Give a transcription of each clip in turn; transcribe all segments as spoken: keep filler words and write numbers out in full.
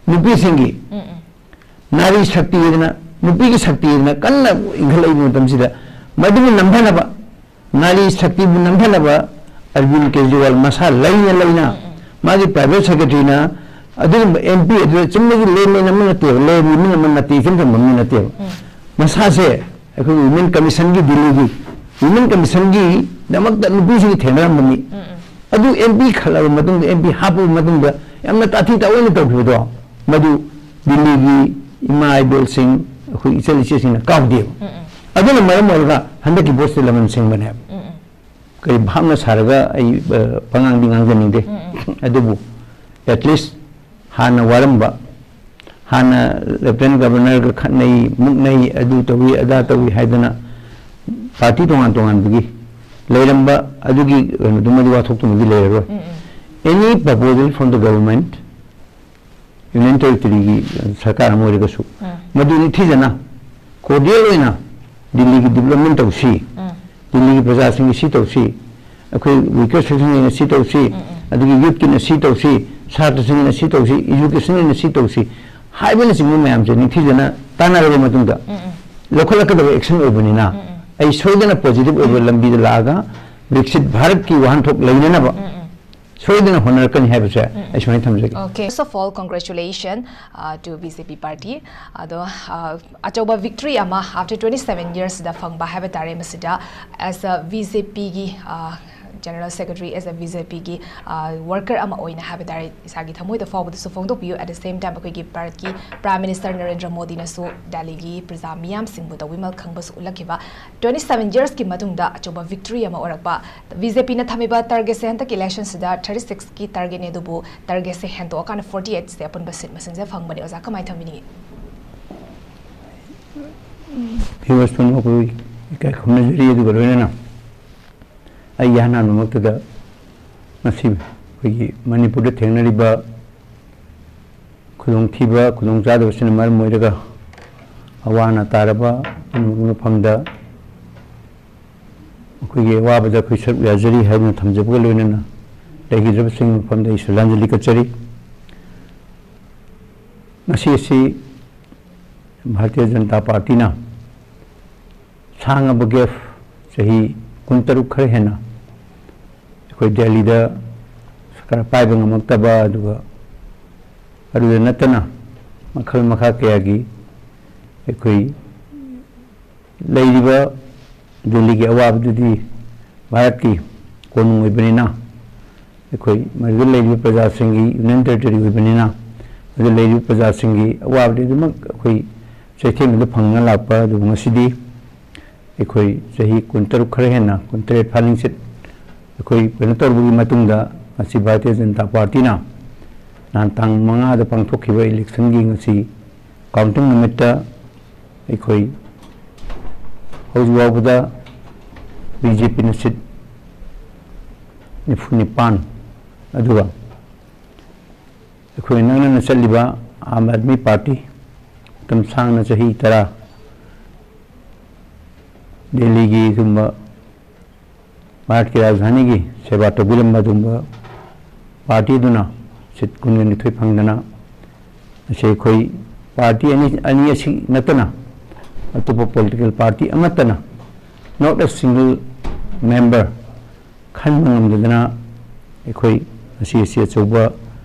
ꯅꯨꯄꯤꯁꯤꯡꯒꯤ ꯅꯥꯔꯤ ꯁꯛꯇꯤ ꯍꯥꯏꯗꯅ, ꯅꯨꯄꯤꯒꯤ ꯁꯛꯇꯤ ꯍꯥꯏꯗꯅ ꯀꯟꯅ ꯏꯟꯈꯠꯂꯛꯏꯕ ꯃꯇꯝꯁꯤꯗ, ꯃꯗꯨꯕꯨ ꯅꯝꯊꯅꯕ, ꯅꯥꯔꯤ ꯁꯛꯇꯤꯕꯨ ꯅꯝꯊꯅꯕ ꯑꯔꯕꯤꯟ ꯀꯦꯖꯔꯤꯋꯥꯜ ꯃꯁꯥ ꯂꯩꯅ ꯂꯩꯅ, ꯃꯥꯒꯤ ꯄ꯭ꯔꯥꯏꯚꯦꯠ ꯁꯦꯀ꯭ꯔꯦꯇꯔꯤꯅ ꯑꯗꯨꯒꯨꯝꯕ ꯑꯦꯝ ꯄꯤ ꯑꯗꯨꯗ ꯆꯨꯝꯅꯒꯤ ꯂꯦꯟꯃꯦꯟ ꯑꯃ ꯅꯠꯇꯦꯕ, ꯂꯦꯟꯃꯦꯟ ꯑꯃ ꯅꯠꯇꯦ, ꯏꯆꯝ ꯆꯝꯕ ꯃꯤ ꯅꯠꯇꯦꯕ꯫ ꯃꯁꯥꯁꯦ ꯑꯩꯈꯣꯏꯒꯤ ꯋꯤꯃꯦꯟ ꯀꯃꯤꯁꯟꯒꯤ, ꯗꯤꯜꯂꯤꯒꯤ ꯋꯤꯃꯦꯟ ꯀꯃꯤꯁꯟꯒꯤꯗꯃꯛꯇ ꯅꯨꯄꯤꯁꯤꯡꯒꯤ ꯊꯦꯡꯅꯔꯝꯕꯅꯤ꯫ ꯑꯗꯨ ꯑꯦꯝ ꯄꯤ ꯈꯜꯂꯕ ꯃꯇꯨꯡꯗ, ꯑꯦꯝ ꯄꯤ ꯍꯥꯞꯄꯕ ꯃꯇꯨꯡꯗ ꯌꯥꯝꯅ ꯇꯥꯊꯤ ꯇꯥꯑꯣꯏꯅ ꯇꯧꯈꯤꯕꯗꯣ, ꯃꯗꯨ ꯗꯤꯜꯂꯤꯒꯤ ꯏꯃꯥ ꯏꯕꯦꯜꯁꯤꯡ, ꯑꯩꯈꯣꯏ ꯏꯆꯜ ꯏꯆꯦꯁꯤꯡꯅ ꯀꯥꯎꯗꯦꯕ꯫ ꯑꯗꯨꯅ ꯃꯔꯝ ꯑꯣꯏꯔꯒ ꯍꯟꯗꯛꯀꯤ ꯚꯣꯠꯁꯤꯗ ꯂꯃꯟ ꯁꯦꯡꯕꯅꯦꯕ꯫ ꯀꯔꯤ ꯚꯥꯞꯅ ꯁꯥꯔꯒ ꯑꯩ, ꯑ, ꯄꯉꯥꯡꯗꯤ ꯉꯥꯡꯖꯅꯤꯡꯗꯦ꯫ ꯑꯗꯨꯕꯨ at least ꯍꯥꯟꯅ ꯋꯥꯔꯝꯕ, ꯍꯥꯟꯅ ꯂꯦꯐꯇꯤꯅꯦꯟ ꯒꯚꯔꯅꯔꯒ ꯈꯠꯅꯩ, ꯃꯨꯛꯅꯩ, ꯑꯗꯨ ꯇꯧꯏ, ꯑꯗꯥ ꯇꯧꯏ ꯍꯥꯏꯗꯅ ꯄꯥꯔꯇꯤ ꯇꯣꯉꯥꯟ ꯇꯣꯉꯥꯟꯕꯒꯤ ꯂꯩꯔꯝꯕ ꯑꯗꯨꯒꯤ ꯀꯩꯅꯣꯗꯨꯃꯗꯤ, ꯋꯥꯊꯣꯛꯇꯨꯃꯗꯤ ꯂꯩꯔꯔꯣꯏ꯫ Any proposal from the government, union ꯇꯦꯔꯤꯇꯣꯔꯤꯒꯤ ꯁꯔꯀꯥꯔ ꯑꯃ ꯑꯣꯏꯔꯒꯁꯨ, ꯃꯗꯨ ꯅꯤꯡꯊꯤꯖꯅ ꯀꯣꯔꯗꯤꯌꯦꯜ ꯑꯣꯏꯅ ꯗꯤꯜꯂꯤꯒꯤ ꯗꯤꯕ꯭ꯂꯞꯃꯦꯟ ꯇꯧꯁꯤ, ꯗꯤꯜꯂꯤꯒꯤ ꯄ꯭ꯔꯖꯥꯁꯤꯡꯒꯤ ꯁꯤ ꯇꯧꯁꯤ, ꯑꯩꯈꯣꯏ ꯋꯤꯀꯔ ꯁꯦꯛꯁꯟꯒꯤꯅ ꯁꯤ ꯇꯧꯁꯤ, ꯑꯗꯒꯤ ꯌꯨꯠꯀꯤꯅ ꯁꯤ ꯇꯧꯁꯤ, ꯁꯥꯇ꯭ꯔꯁꯤꯡꯒꯤꯅ ꯁꯤ ꯇꯧꯁꯤ, ꯏꯖꯨꯀꯦꯁꯟꯒꯤꯅ ꯁꯤ ꯇꯧꯁꯤ ꯍꯥꯏꯕꯅꯆꯤꯡꯕ ꯃꯌꯥꯝꯁꯦ ꯅꯤꯡꯊꯤꯖꯅ ꯇꯥꯟꯅꯔꯕ ꯃꯇꯨꯡꯗ ꯂꯧꯈꯠꯂꯛꯀꯗꯕ ꯑꯦꯛꯁꯟ ꯑꯣꯏꯕꯅꯤꯅ, ꯑꯩ ꯁꯣꯏꯗꯅ ꯄꯣꯖꯤꯇꯤꯚ ꯑꯣꯏꯕ ꯂꯝꯕꯤꯗ ꯂꯥꯛꯑꯒ ꯕꯤꯛꯁꯤꯠ ꯚꯥꯔꯠꯀꯤ ꯋꯥꯍꯟꯊꯣꯛ ꯂꯩꯅꯅꯕ ꯁꯣꯏꯗꯅ ꯍꯣꯠꯅꯔꯛꯀꯅꯤ ꯍꯥꯏꯕꯁꯦ ꯑꯩ ꯁꯨꯃꯥꯏꯅ ꯊꯝꯖꯒꯦ꯫ Okay, first of all, congratulations uh, to B J P party. ꯑꯗꯣ uh, ꯑꯆꯧꯕ victory ꯑꯃ after twenty seven yearsꯗ ꯐꯪꯕ ꯍꯥꯏꯕ ꯇꯥꯔꯦ꯫ ꯃꯁꯤꯗ as a B J Pꯒꯤ uh, general secretary, as a B J Pꯒꯤ uh, worker ꯑꯃ ꯑꯣꯏꯅ ꯍꯥꯏꯕ ꯇꯥꯔꯦ, ꯏꯁꯥꯒꯤ ꯊꯃꯣꯏꯗ ꯐꯥꯎꯕꯗꯁꯨ ꯐꯣꯡꯗꯣꯛꯄꯤꯌꯨ꯫ At the same time, ꯑꯩꯈꯣꯏꯒꯤ ꯚꯥꯔꯠꯀꯤ Prime Minister ꯅꯔꯦꯟꯗ꯭ꯔ ꯃꯣꯗꯤꯅꯁꯨ ꯗꯦꯜꯂꯤꯒꯤ ꯄ꯭ꯔꯖꯥ ꯃꯤꯌꯥꯝꯁꯤꯡꯕꯨ ꯇꯧꯕꯤꯃꯜ ꯈꯪꯕꯁꯨ ꯎꯠꯂꯛꯈꯤꯕ twenty seven yearsꯀꯤ ꯃꯇꯨꯡꯗ ꯑꯆꯧꯕ victory ꯑꯃ ꯑꯣꯏꯔꯛꯄ꯫ B J Pꯅ ꯊꯝꯃꯤꯕ targetꯁꯦ ꯍꯟꯗꯛꯀꯤ electionꯁꯤꯗ thirty sixꯀꯤ targetꯅꯦ, ꯑꯗꯨꯕꯨ targetꯁꯦ ꯍꯦꯟꯗꯣꯛꯑꯀꯥꯟꯗ forty eightꯁꯦ ꯑꯄꯨꯟꯕ seat ꯃꯁꯤꯡꯁꯦ ꯐꯪꯕꯅꯦ꯫ ꯑꯣꯖꯥ, ꯀꯃꯥꯏꯅ ꯊꯝꯕꯤꯅꯤꯡꯉꯤ? Viewers ꯄꯨꯝꯅꯃꯛꯄꯨ ꯏꯀꯥꯏ ꯈꯨꯝꯅꯖꯔꯤ꯫ ꯑꯗꯨꯒ ꯂꯣꯏꯅꯅ ꯑꯩ ꯏꯍꯥꯟ ꯍꯥꯟꯕꯃꯛꯇꯗ ꯉꯁꯤ ꯑꯩꯈꯣꯏꯒꯤ ꯃꯅꯤꯄꯨꯔꯗ ꯊꯦꯡꯅꯔꯤꯕ ꯈꯨꯗꯣꯡꯊꯤꯕ, ꯈꯨꯗꯣꯡꯆꯥꯗꯕꯁꯤꯅ ꯃꯔꯝ ꯑꯣꯏꯔꯒ ꯑꯋꯥ ꯑꯅꯥ ꯇꯥꯔꯕ ꯄꯨꯝꯅꯃꯛꯀꯤ ꯃꯐꯝꯗ ꯃꯈꯣꯏꯒꯤ ꯑꯋꯥꯕꯗ ꯑꯩꯈꯣꯏ ꯁꯔꯨꯛ ꯌꯥꯖꯔꯤ ꯍꯥꯏꯗꯨꯅ ꯊꯝꯖꯕꯒ ꯂꯣꯏꯅꯅ ꯂꯩꯈꯤꯗ꯭ꯔꯕꯁꯤꯡꯒꯤ ꯃꯐꯝꯗ ꯑꯩ ꯁ꯭ꯔꯗꯥꯟꯖꯂꯤ ꯀꯠꯆꯔꯤ꯫ ꯉꯁꯤ ꯑꯁꯤ ꯚꯥꯔꯇꯤꯌ ꯖꯅꯇꯥ ꯄꯥꯔꯇꯤꯅ ꯁꯥꯡꯉꯕ ꯒꯦꯞ, ꯆꯍꯤ ꯀꯨꯟꯇꯔꯨꯛ ꯈꯔ ꯍꯦꯟꯅ ꯑꯩꯈꯣꯏ ꯗꯦꯜꯂꯤꯗ ꯁꯔꯀꯥꯔ ꯄꯥꯏꯕ ꯉꯝꯃꯛꯇꯕ, ꯑꯗꯨꯒ ꯑꯗꯨꯗ ꯅꯠꯇꯅ ꯃꯈꯜ ꯃꯈꯥ ꯀꯌꯥꯒꯤ ꯑꯩꯈꯣꯏ ꯂꯩꯔꯤꯕ ꯗꯦꯜꯂꯤꯒꯤ ꯑꯋꯥꯕꯗꯨꯗꯤ ꯚꯥꯔꯠꯀꯤ ꯀꯣꯅꯨꯡ ꯑꯣꯏꯕꯅꯤꯅ, ꯑꯩꯈꯣꯏ ꯃꯗꯨꯗ ꯂꯩꯔꯤꯕ ꯄ꯭ꯔꯖꯥꯁꯤꯡꯒꯤ ꯌꯨꯅꯤꯌꯟ ꯇꯦꯔꯤꯇꯣꯔꯤ ꯑꯣꯏꯕꯅꯤꯅ, ꯃꯗꯨꯗ ꯂꯩꯔꯤꯕ ꯄ꯭ꯔꯖꯥꯁꯤꯡꯒꯤ ꯑꯋꯥꯕꯗꯤ ꯑꯗꯨꯃꯛ ꯑꯩꯈꯣꯏ ꯆꯩꯊꯦꯡ ꯑꯗꯨ ꯐꯪꯅ ꯂꯥꯛꯄ꯫ ꯑꯗꯨꯕꯨ ꯉꯁꯤꯗꯤ ꯑꯩꯈꯣꯏ ꯆꯍꯤ ꯀꯨꯟꯇꯔꯨꯛ ꯈꯔ ꯍꯦꯟꯅ, ꯀꯨꯟꯇꯔꯦꯠ ꯐꯥꯅꯤꯡꯆꯤꯠ ꯑꯩꯈꯣꯏ ꯀꯩꯅꯣ ꯇꯧꯔꯕꯒꯤ ꯃꯇꯨꯡꯗ, ꯉꯁꯤ ꯚꯥꯔꯇꯤꯌ ꯖꯅꯇꯥ ꯄꯥꯔꯇꯤꯅ ꯅꯍꯥꯟ ꯇꯥꯡ ꯃꯉꯥꯗ ꯄꯥꯡꯊꯣꯛꯈꯤꯕ ꯏꯂꯦꯛꯁꯟꯒꯤ ꯉꯁꯤ ꯀꯥꯎꯟꯇꯤꯡ ꯅꯨꯃꯤꯠꯇ ꯑꯩꯈꯣꯏ ꯍꯧꯖꯤꯛ ꯐꯥꯎꯕꯗ ꯕꯤ ꯖꯦ ꯄꯤꯅ ꯁꯤꯠ ꯅꯤꯐꯨ ꯅꯤꯄꯥꯟ, ꯑꯗꯨꯒ ꯑꯩꯈꯣꯏ ꯅꯛꯅꯅ ꯆꯠꯂꯤꯕ ꯑꯥꯝ ꯑꯥꯗꯃꯤ ꯄꯥꯔꯇꯤ, ꯃꯇꯝ ꯁꯥꯡꯅ ꯆꯍꯤ ꯇꯔꯥ ꯗꯦꯜꯂꯤꯒꯤ ꯑꯗꯨꯒꯨꯝꯕ ꯚꯥꯔꯠꯀꯤ ꯔꯥꯖꯙꯥꯅꯤꯒꯤ ꯁꯦꯕꯥ ꯇꯧꯕꯤꯔꯝꯕ ꯑꯗꯨꯒꯨꯝꯕ ꯄꯥꯔꯇꯤ ꯑꯗꯨꯅ ꯁꯤꯠ ꯀꯨꯟꯒ ꯅꯤꯊꯣꯏ ꯐꯪꯗꯅ, ꯉꯁꯤ ꯑꯩꯈꯣꯏ ꯄꯥꯔꯇꯤ ꯑꯅꯤ, ꯑꯅꯤ ꯑꯁꯤ ꯅꯠꯇꯅ ꯑꯇꯣꯞꯄ ꯄꯣꯂꯤꯇꯤꯀꯦꯜ ꯄꯥꯔꯇꯤ ꯑꯃꯠꯇꯅ not a single member ꯈꯟꯕ ꯉꯝꯗꯗꯅ, ꯑꯩꯈꯣꯏ ꯉꯁꯤ ꯑꯁꯤ ꯑꯆꯧꯕ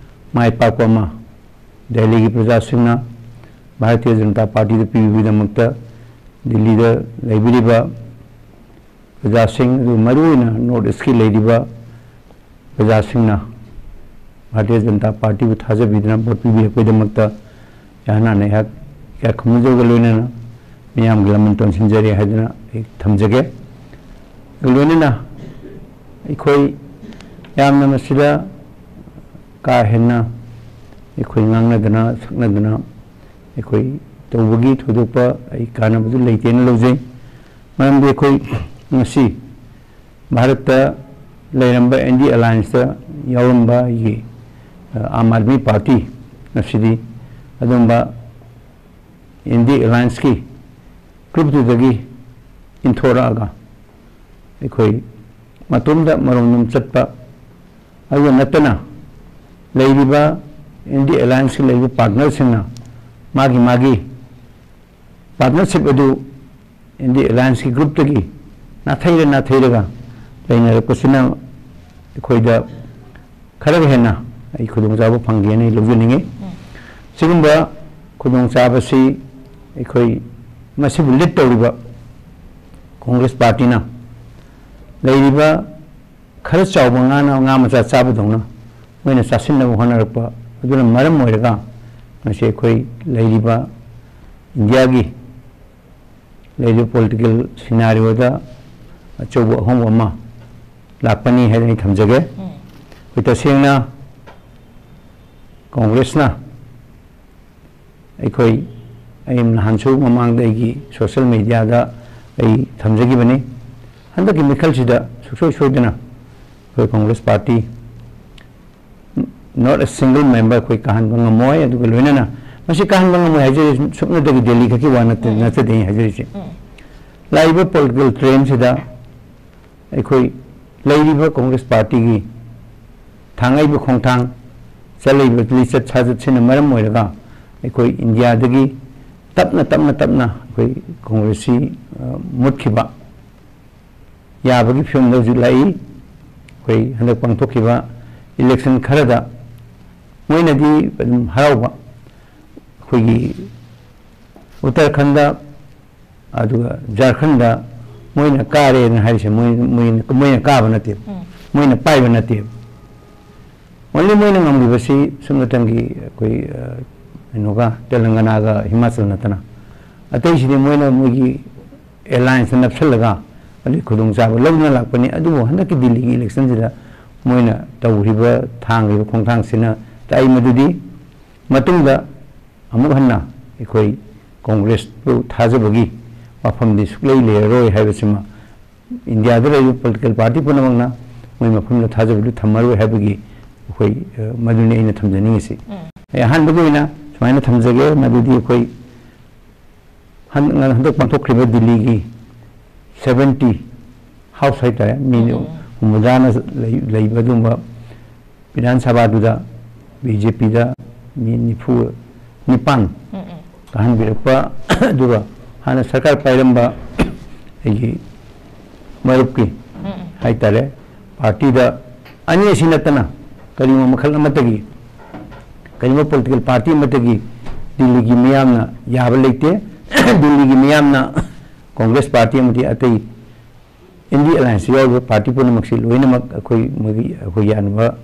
ꯃꯥꯏ ꯄꯥꯛꯄ ꯑꯃ ꯗꯦꯜꯂꯤꯒꯤ ꯄ꯭ꯔꯖꯥꯁꯤꯡꯅ ꯚꯥꯔꯇꯤꯌ ꯖꯅꯇꯥ ꯄꯥꯔꯇꯤꯗ ꯄꯤꯕꯒꯤꯗꯃꯛꯇ ꯗꯤꯜꯂꯤꯗ ꯂꯩꯕꯤꯔꯤꯕ ꯄ꯭ꯔꯖꯥꯁꯤꯡ, ꯑꯗꯨ ꯃꯔꯨꯑꯣꯏꯅ ꯅꯣꯔꯠ ꯏꯁꯀꯤ ꯂꯩꯔꯤꯕ ꯄ꯭ꯔꯖꯥꯁꯤꯡꯅ ꯚꯥꯔꯇꯤꯌ ꯖꯅꯇꯥ ꯄꯥꯔꯇꯤꯕꯨ ꯊꯥꯖꯕꯤꯗꯨꯅ ꯚꯣꯠ ꯄꯤꯕꯤꯔꯛꯄꯒꯤꯗꯃꯛꯇ ꯌꯥꯍꯅꯥꯅ ꯑꯩꯍꯥꯛ ꯏꯀꯥꯏ ꯈꯨꯝꯅꯖꯕꯒ ꯂꯣꯏꯅꯅ ꯃꯤꯌꯥꯝꯒꯤ ꯂꯃꯟ ꯇꯣꯟꯁꯤꯟꯖꯔꯤ ꯍꯥꯏꯗꯨꯅ ꯑꯩ ꯊꯝꯖꯒꯦ꯫ ꯂꯣꯏꯅꯅ ꯑꯩꯈꯣꯏ ꯌꯥꯝꯅ ꯃꯁꯤꯗ ꯀꯥ ꯍꯦꯟꯅ ꯑꯩꯈꯣꯏ ꯉꯥꯡꯅꯗꯅ ꯁꯛꯅꯗꯅ ꯑꯩꯈꯣꯏ ꯇꯧꯕꯒꯤ ꯊꯣꯏꯗꯣꯛꯄ ꯑꯩ ꯀꯥꯟꯅꯕꯗꯨ ꯂꯩꯇꯦꯅ ꯂꯧꯖꯩ꯫ ꯃꯔꯝꯗꯤ ꯑꯩꯈꯣꯏ ꯉꯁꯤ ꯚꯥꯔꯠꯇ ꯂꯩꯔꯝꯕ ꯑꯦꯟ ꯗꯤ ꯑꯦ ꯑꯦꯂꯥꯌꯟꯁꯇ ꯌꯥꯎꯔꯝꯕ ꯑꯩꯒꯤ, ꯑ, ꯑꯥꯝ ꯑꯥꯗꯃꯤ ꯄꯥꯔꯇꯤ ꯉꯁꯤꯗꯤ ꯑꯗꯨꯝꯕ ꯑꯦꯟ ꯗꯤ ꯑꯦ ꯑꯦꯂꯥꯌꯟꯁꯀꯤ ꯒ꯭ꯔꯨꯞꯇꯨꯗꯒꯤ ꯏꯟꯊꯣꯔꯛꯑꯒ ꯑꯩꯈꯣꯏ ꯃꯇꯣꯝꯗ ꯃꯔꯣꯝꯗꯣꯝ ꯆꯠꯄ, ꯑꯗꯨꯗ ꯅꯠꯇꯅ ꯂꯩꯔꯤꯕ ꯏꯟꯗꯤꯌꯥ ꯑꯦꯂꯥꯌꯟꯁꯀꯤ ꯂꯩꯔꯤꯕ ꯄꯥꯔꯠꯅꯔꯁꯤꯡꯅ ꯃꯥꯒꯤ ꯃꯥꯒꯤ ꯄꯥꯔꯠꯅꯔꯁꯤꯞ ꯑꯗꯨ ꯏꯟꯗꯤꯌꯥ ꯑꯦꯂꯥꯌꯟꯁꯀꯤ ꯒ꯭ꯔꯨꯞꯇꯒꯤ ꯅꯥꯊꯩꯔ ꯅꯥꯊꯩꯔꯒ ꯂꯩꯅꯔꯛꯄꯁꯤꯅ ꯑꯩꯈꯣꯏꯗ ꯈꯔꯒ ꯍꯦꯟꯅ ꯑꯩ ꯈꯨꯗꯣꯡꯆꯥꯕ ꯐꯪꯒꯦꯅ ꯑꯩ ꯂꯧꯖꯅꯤꯡꯉꯤ꯫ ꯁꯤꯒꯨꯝꯕ ꯈꯨꯗꯣꯡꯆꯥꯕꯁꯤ ꯑꯩꯈꯣꯏ ꯃꯁꯤꯕꯨ ꯂꯤꯠ ꯇꯧꯔꯤꯕ ꯀꯣꯡꯒ꯭ꯔꯦꯁ ꯄꯥꯔꯇꯤꯅ ꯂꯩꯔꯤꯕ ꯈꯔ ꯆꯥꯎꯕ ꯉꯥꯅ ꯉꯥ ꯃꯆꯥ ꯆꯥꯕꯗꯧꯅ ꯃꯣꯏꯅ ꯆꯥꯁꯤꯟꯅꯕ ꯍꯣꯠꯅꯔꯛꯄ ꯑꯗꯨꯅ ꯃꯔꯝ ꯑꯣꯏꯔꯒ ꯉꯁꯤ ꯑꯩꯈꯣꯏ ꯂꯩꯔꯤꯕ ꯏꯟꯗꯤꯌꯥꯒꯤ ꯂꯩꯔꯤꯕ ꯄꯣꯂꯤꯇꯤꯀꯦꯜ ꯁꯤꯅꯥꯔꯤꯑꯣꯗ ꯑꯆꯧꯕ ꯑꯍꯣꯡꯕ ꯑꯃ ꯂꯥꯛꯄꯅꯤ ꯍꯥꯏꯅ ꯑꯩ ꯊꯝꯖꯒꯦ꯫ ꯑꯩꯈꯣꯏ ꯇꯁꯦꯡꯅ ꯀꯣꯡꯒ꯭ꯔꯦꯁꯅ ꯑꯩꯈꯣꯏ, ꯑꯩ ꯅꯍꯥꯟꯁꯨ ꯃꯃꯥꯡꯗ ꯑꯩꯒꯤ ꯁꯣꯁꯤꯌꯦꯜ ꯃꯦꯗꯤꯌꯥꯗ ꯑꯩ ꯊꯝꯖꯈꯤꯕꯅꯤ꯫ ꯍꯟꯗꯛꯀꯤ ꯃꯤꯈꯜꯁꯤꯗ ꯁꯨꯡꯁꯣꯏ ꯁꯣꯏꯗꯅ ꯑꯩꯈꯣꯏ Congress party not a single member ꯑꯩꯈꯣꯏ ꯀꯥꯍꯟꯕ ꯉꯝꯃꯣꯏ꯫ ꯑꯗꯨꯒ ꯂꯣꯏꯅꯅ ꯃꯁꯤ ꯀꯥꯍꯟꯕ ꯉꯝꯃꯣꯏ ꯍꯥꯏꯖꯔꯤ, ꯁꯨꯞꯅꯇꯒꯤ ꯗꯦꯜꯂꯤ ꯈꯛꯀꯤ ꯋꯥ ꯅꯠꯇꯦ, ꯎꯝ꯫ ꯅꯠꯆꯗꯦ ꯑꯩ ꯍꯥꯏꯖꯔꯤꯁꯦ꯫ ꯎꯝ꯫ ꯂꯥꯛꯏꯕ ꯄꯣꯂꯤꯇꯤꯀꯦꯜ ꯇ꯭ꯔꯦꯟꯁꯤꯗ ꯑꯩꯈꯣꯏ ꯂꯩꯔꯤꯕ ꯀꯣꯡꯒ꯭ꯔꯦꯁ ꯄꯥꯔꯇꯤꯒꯤ ꯊꯥꯡꯉꯛꯏꯕ ꯈꯣꯡꯊꯥꯡ, ꯆꯠꯂꯛꯏꯕ ꯂꯤꯆꯠ ꯁꯥꯖꯠꯁꯤꯅ ꯃꯔꯝ ꯑꯣꯏꯔꯒ ꯑꯩꯈꯣꯏ ꯏꯟꯗꯤꯌꯥꯗꯒꯤ ꯇꯞꯅ ꯇꯞꯅ ꯇꯞꯅ ꯑꯩꯈꯣꯏ ꯀꯣꯡꯒ꯭ꯔꯦꯁꯁꯤ, ꯑ, ꯃꯨꯠꯈꯤꯕ ꯌꯥꯕꯒꯤ ꯐꯤꯕꯝꯗ ꯍꯧꯖꯤꯛ ꯂꯥꯛꯏ꯫ ꯑꯩꯈꯣꯏ ꯍꯟꯗꯛ ꯄꯥꯡꯊꯣꯛꯈꯤꯕ ꯏꯂꯦꯛꯁꯟ ꯈꯔꯗ ꯃꯣꯏꯅꯗꯤ ꯑꯗꯨꯝ ꯍꯔꯥꯎꯕ, ꯑꯩꯈꯣꯏꯒꯤ ꯎꯠꯇꯔꯈꯟꯗ ꯑꯗꯨꯒ ꯖꯥꯔꯈꯟꯗ ꯃꯣꯏꯅ ꯀꯥꯔꯦꯅ ꯍꯥꯏꯔꯤꯁꯦ ꯃꯣꯏ, ꯃꯣꯏ, ꯃꯣꯏꯅ ꯀꯥꯕ ꯅꯠꯇꯦꯕ, ꯎꯝ꯫ ꯃꯣꯏꯅ ꯄꯥꯏꯕ ꯅꯠꯇꯦꯕ꯫ ꯑꯣꯟꯂꯤ ꯃꯣꯏꯅ ꯉꯝꯈꯤꯕꯁꯤ ꯁꯨꯞꯅꯇꯪꯒꯤ ꯑꯩꯈꯣꯏ, ꯑ, ꯀꯩꯅꯣꯒ, ꯇꯦꯂꯪꯒꯅꯥꯒ ꯍꯤꯃꯥꯆꯜ ꯅꯠꯇꯅ꯫ ꯑꯇꯩꯁꯤꯗꯤ ꯃꯣꯏꯅ ꯃꯣꯏꯒꯤ ꯑꯦꯂꯥꯌꯟꯁꯇ ꯅꯞꯁꯜꯂꯒ ꯑꯗꯨꯒꯤ ꯈꯨꯗꯣꯡꯆꯥꯕ ꯂꯧꯗꯨꯅ ꯂꯥꯛꯄꯅꯤ꯫ ꯑꯗꯨꯕꯨ ꯍꯟꯗꯛꯀꯤ ꯗꯤꯜꯂꯤꯒꯤ ꯏꯂꯦꯛꯁꯟꯁꯤꯗ ꯃꯣꯏꯅ ꯇꯧꯈꯤꯕ, ꯊꯥꯡꯈꯤꯕ ꯈꯣꯡꯊꯥꯡꯁꯤꯅ ꯇꯥꯛꯏ ꯃꯗꯨꯗꯤ ꯃꯇꯨꯡꯗ ꯑꯃꯨꯛ ꯍꯟꯅ ꯑꯩꯈꯣꯏ ꯀꯣꯡꯒ꯭ꯔꯦꯁꯄꯨ ꯊꯥꯖꯕꯒꯤ ꯋꯥꯐꯝꯗꯤ ꯁꯨꯛꯂꯩ ꯂꯩꯔꯔꯣꯏ ꯍꯥꯏꯕꯁꯤꯃ ꯏꯟꯗꯤꯌꯥꯗ ꯂꯩꯔꯤꯕ ꯄꯣꯂꯤꯇꯤꯀꯦꯜ ꯄꯥꯔꯇꯤ ꯄꯨꯝꯅꯃꯛꯅ ꯃꯣꯏ ꯃꯐꯝꯗ ꯊꯥꯖꯕꯗꯨ ꯊꯝꯃꯔꯣꯏ ꯍꯥꯏꯕꯒꯤ ꯑꯩꯈꯣꯏ, ꯑ, ꯃꯗꯨꯅꯤ ꯑꯩꯅ ꯊꯝꯖꯅꯤꯡꯉꯤꯁꯤ꯫ ꯎꯝ꯫ ꯑꯩ ꯑꯍꯥꯟꯕꯒꯤ ꯑꯣꯏꯅ ꯁꯨꯃꯥꯏꯅ ꯊꯝꯖꯒꯦ, ꯃꯗꯨꯗꯤ ꯑꯩꯈꯣꯏ ꯍꯟ-, ꯍꯟꯗꯛ ꯄꯥꯡꯊꯣꯛꯈ꯭ꯔꯤꯕ ꯗꯤꯜꯂꯤꯒꯤ ꯁꯚꯦꯟꯇꯤ ꯍꯥꯎꯁ ꯍꯥꯏꯇꯥꯔꯦ, ꯃꯤ ꯎꯝ, ꯎꯝ, ꯎꯝ꯫ ꯍꯨꯝꯐꯨꯇꯔꯥꯅ ꯂꯩ-, ꯂꯩꯕ ꯑꯗꯨꯒꯨꯝꯕ ꯕꯤꯙꯥꯟ ꯁꯚꯥꯗꯨꯗ ꯕꯤ ꯖꯦ ꯄꯤꯗ ꯃꯤ ꯅꯤꯐꯨ ꯅꯤꯄꯥꯟ ꯀꯥꯍꯟꯕꯤꯔꯛꯄ, ꯑꯗꯨꯒ ꯍꯥꯟꯅ ꯁꯔꯀꯥꯔ ꯄꯥꯏꯔꯝꯕ ꯑꯩꯒꯤ ꯃꯔꯨꯞꯀꯤ ꯍꯥꯏꯇꯥꯔꯦ, ꯄꯥꯔꯇꯤꯗ ꯑꯅꯤ ꯑꯁꯤ ꯅꯠꯇꯅ ꯀꯔꯤꯒꯨꯝꯕ ꯃꯈꯜ ꯑꯃꯠꯇꯒꯤ, ꯀꯔꯤꯒꯨꯝꯕ ꯄꯣꯂꯤꯇꯤꯀꯦꯜ ꯄꯥꯔꯇꯤ ꯑꯃꯠꯇꯒꯤ ꯗꯤꯜꯂꯤꯒꯤ ꯃꯤꯌꯥꯝꯅ ꯌꯥꯕ ꯂꯩꯇꯦ꯫ ꯗꯤꯜꯂꯤꯒꯤ ꯃꯤꯌꯥꯝꯅ ꯀꯣꯡꯒ꯭ꯔꯦꯁ ꯄꯥꯔꯇꯤ ꯑꯃꯗꯤ ꯑꯇꯩ ꯏꯟꯗꯤ ꯑꯦꯂꯥꯌꯟꯁꯇ ꯌꯥꯎꯔꯤꯕ ꯄꯥꯔꯇꯤ ꯄꯨꯝꯅꯃꯛꯁꯤ ꯂꯣꯏꯅꯃꯛ ꯑꯩꯈꯣꯏ, ꯃꯣꯏꯒꯤ, ꯑꯩꯈꯣꯏ ꯌꯥꯅꯕ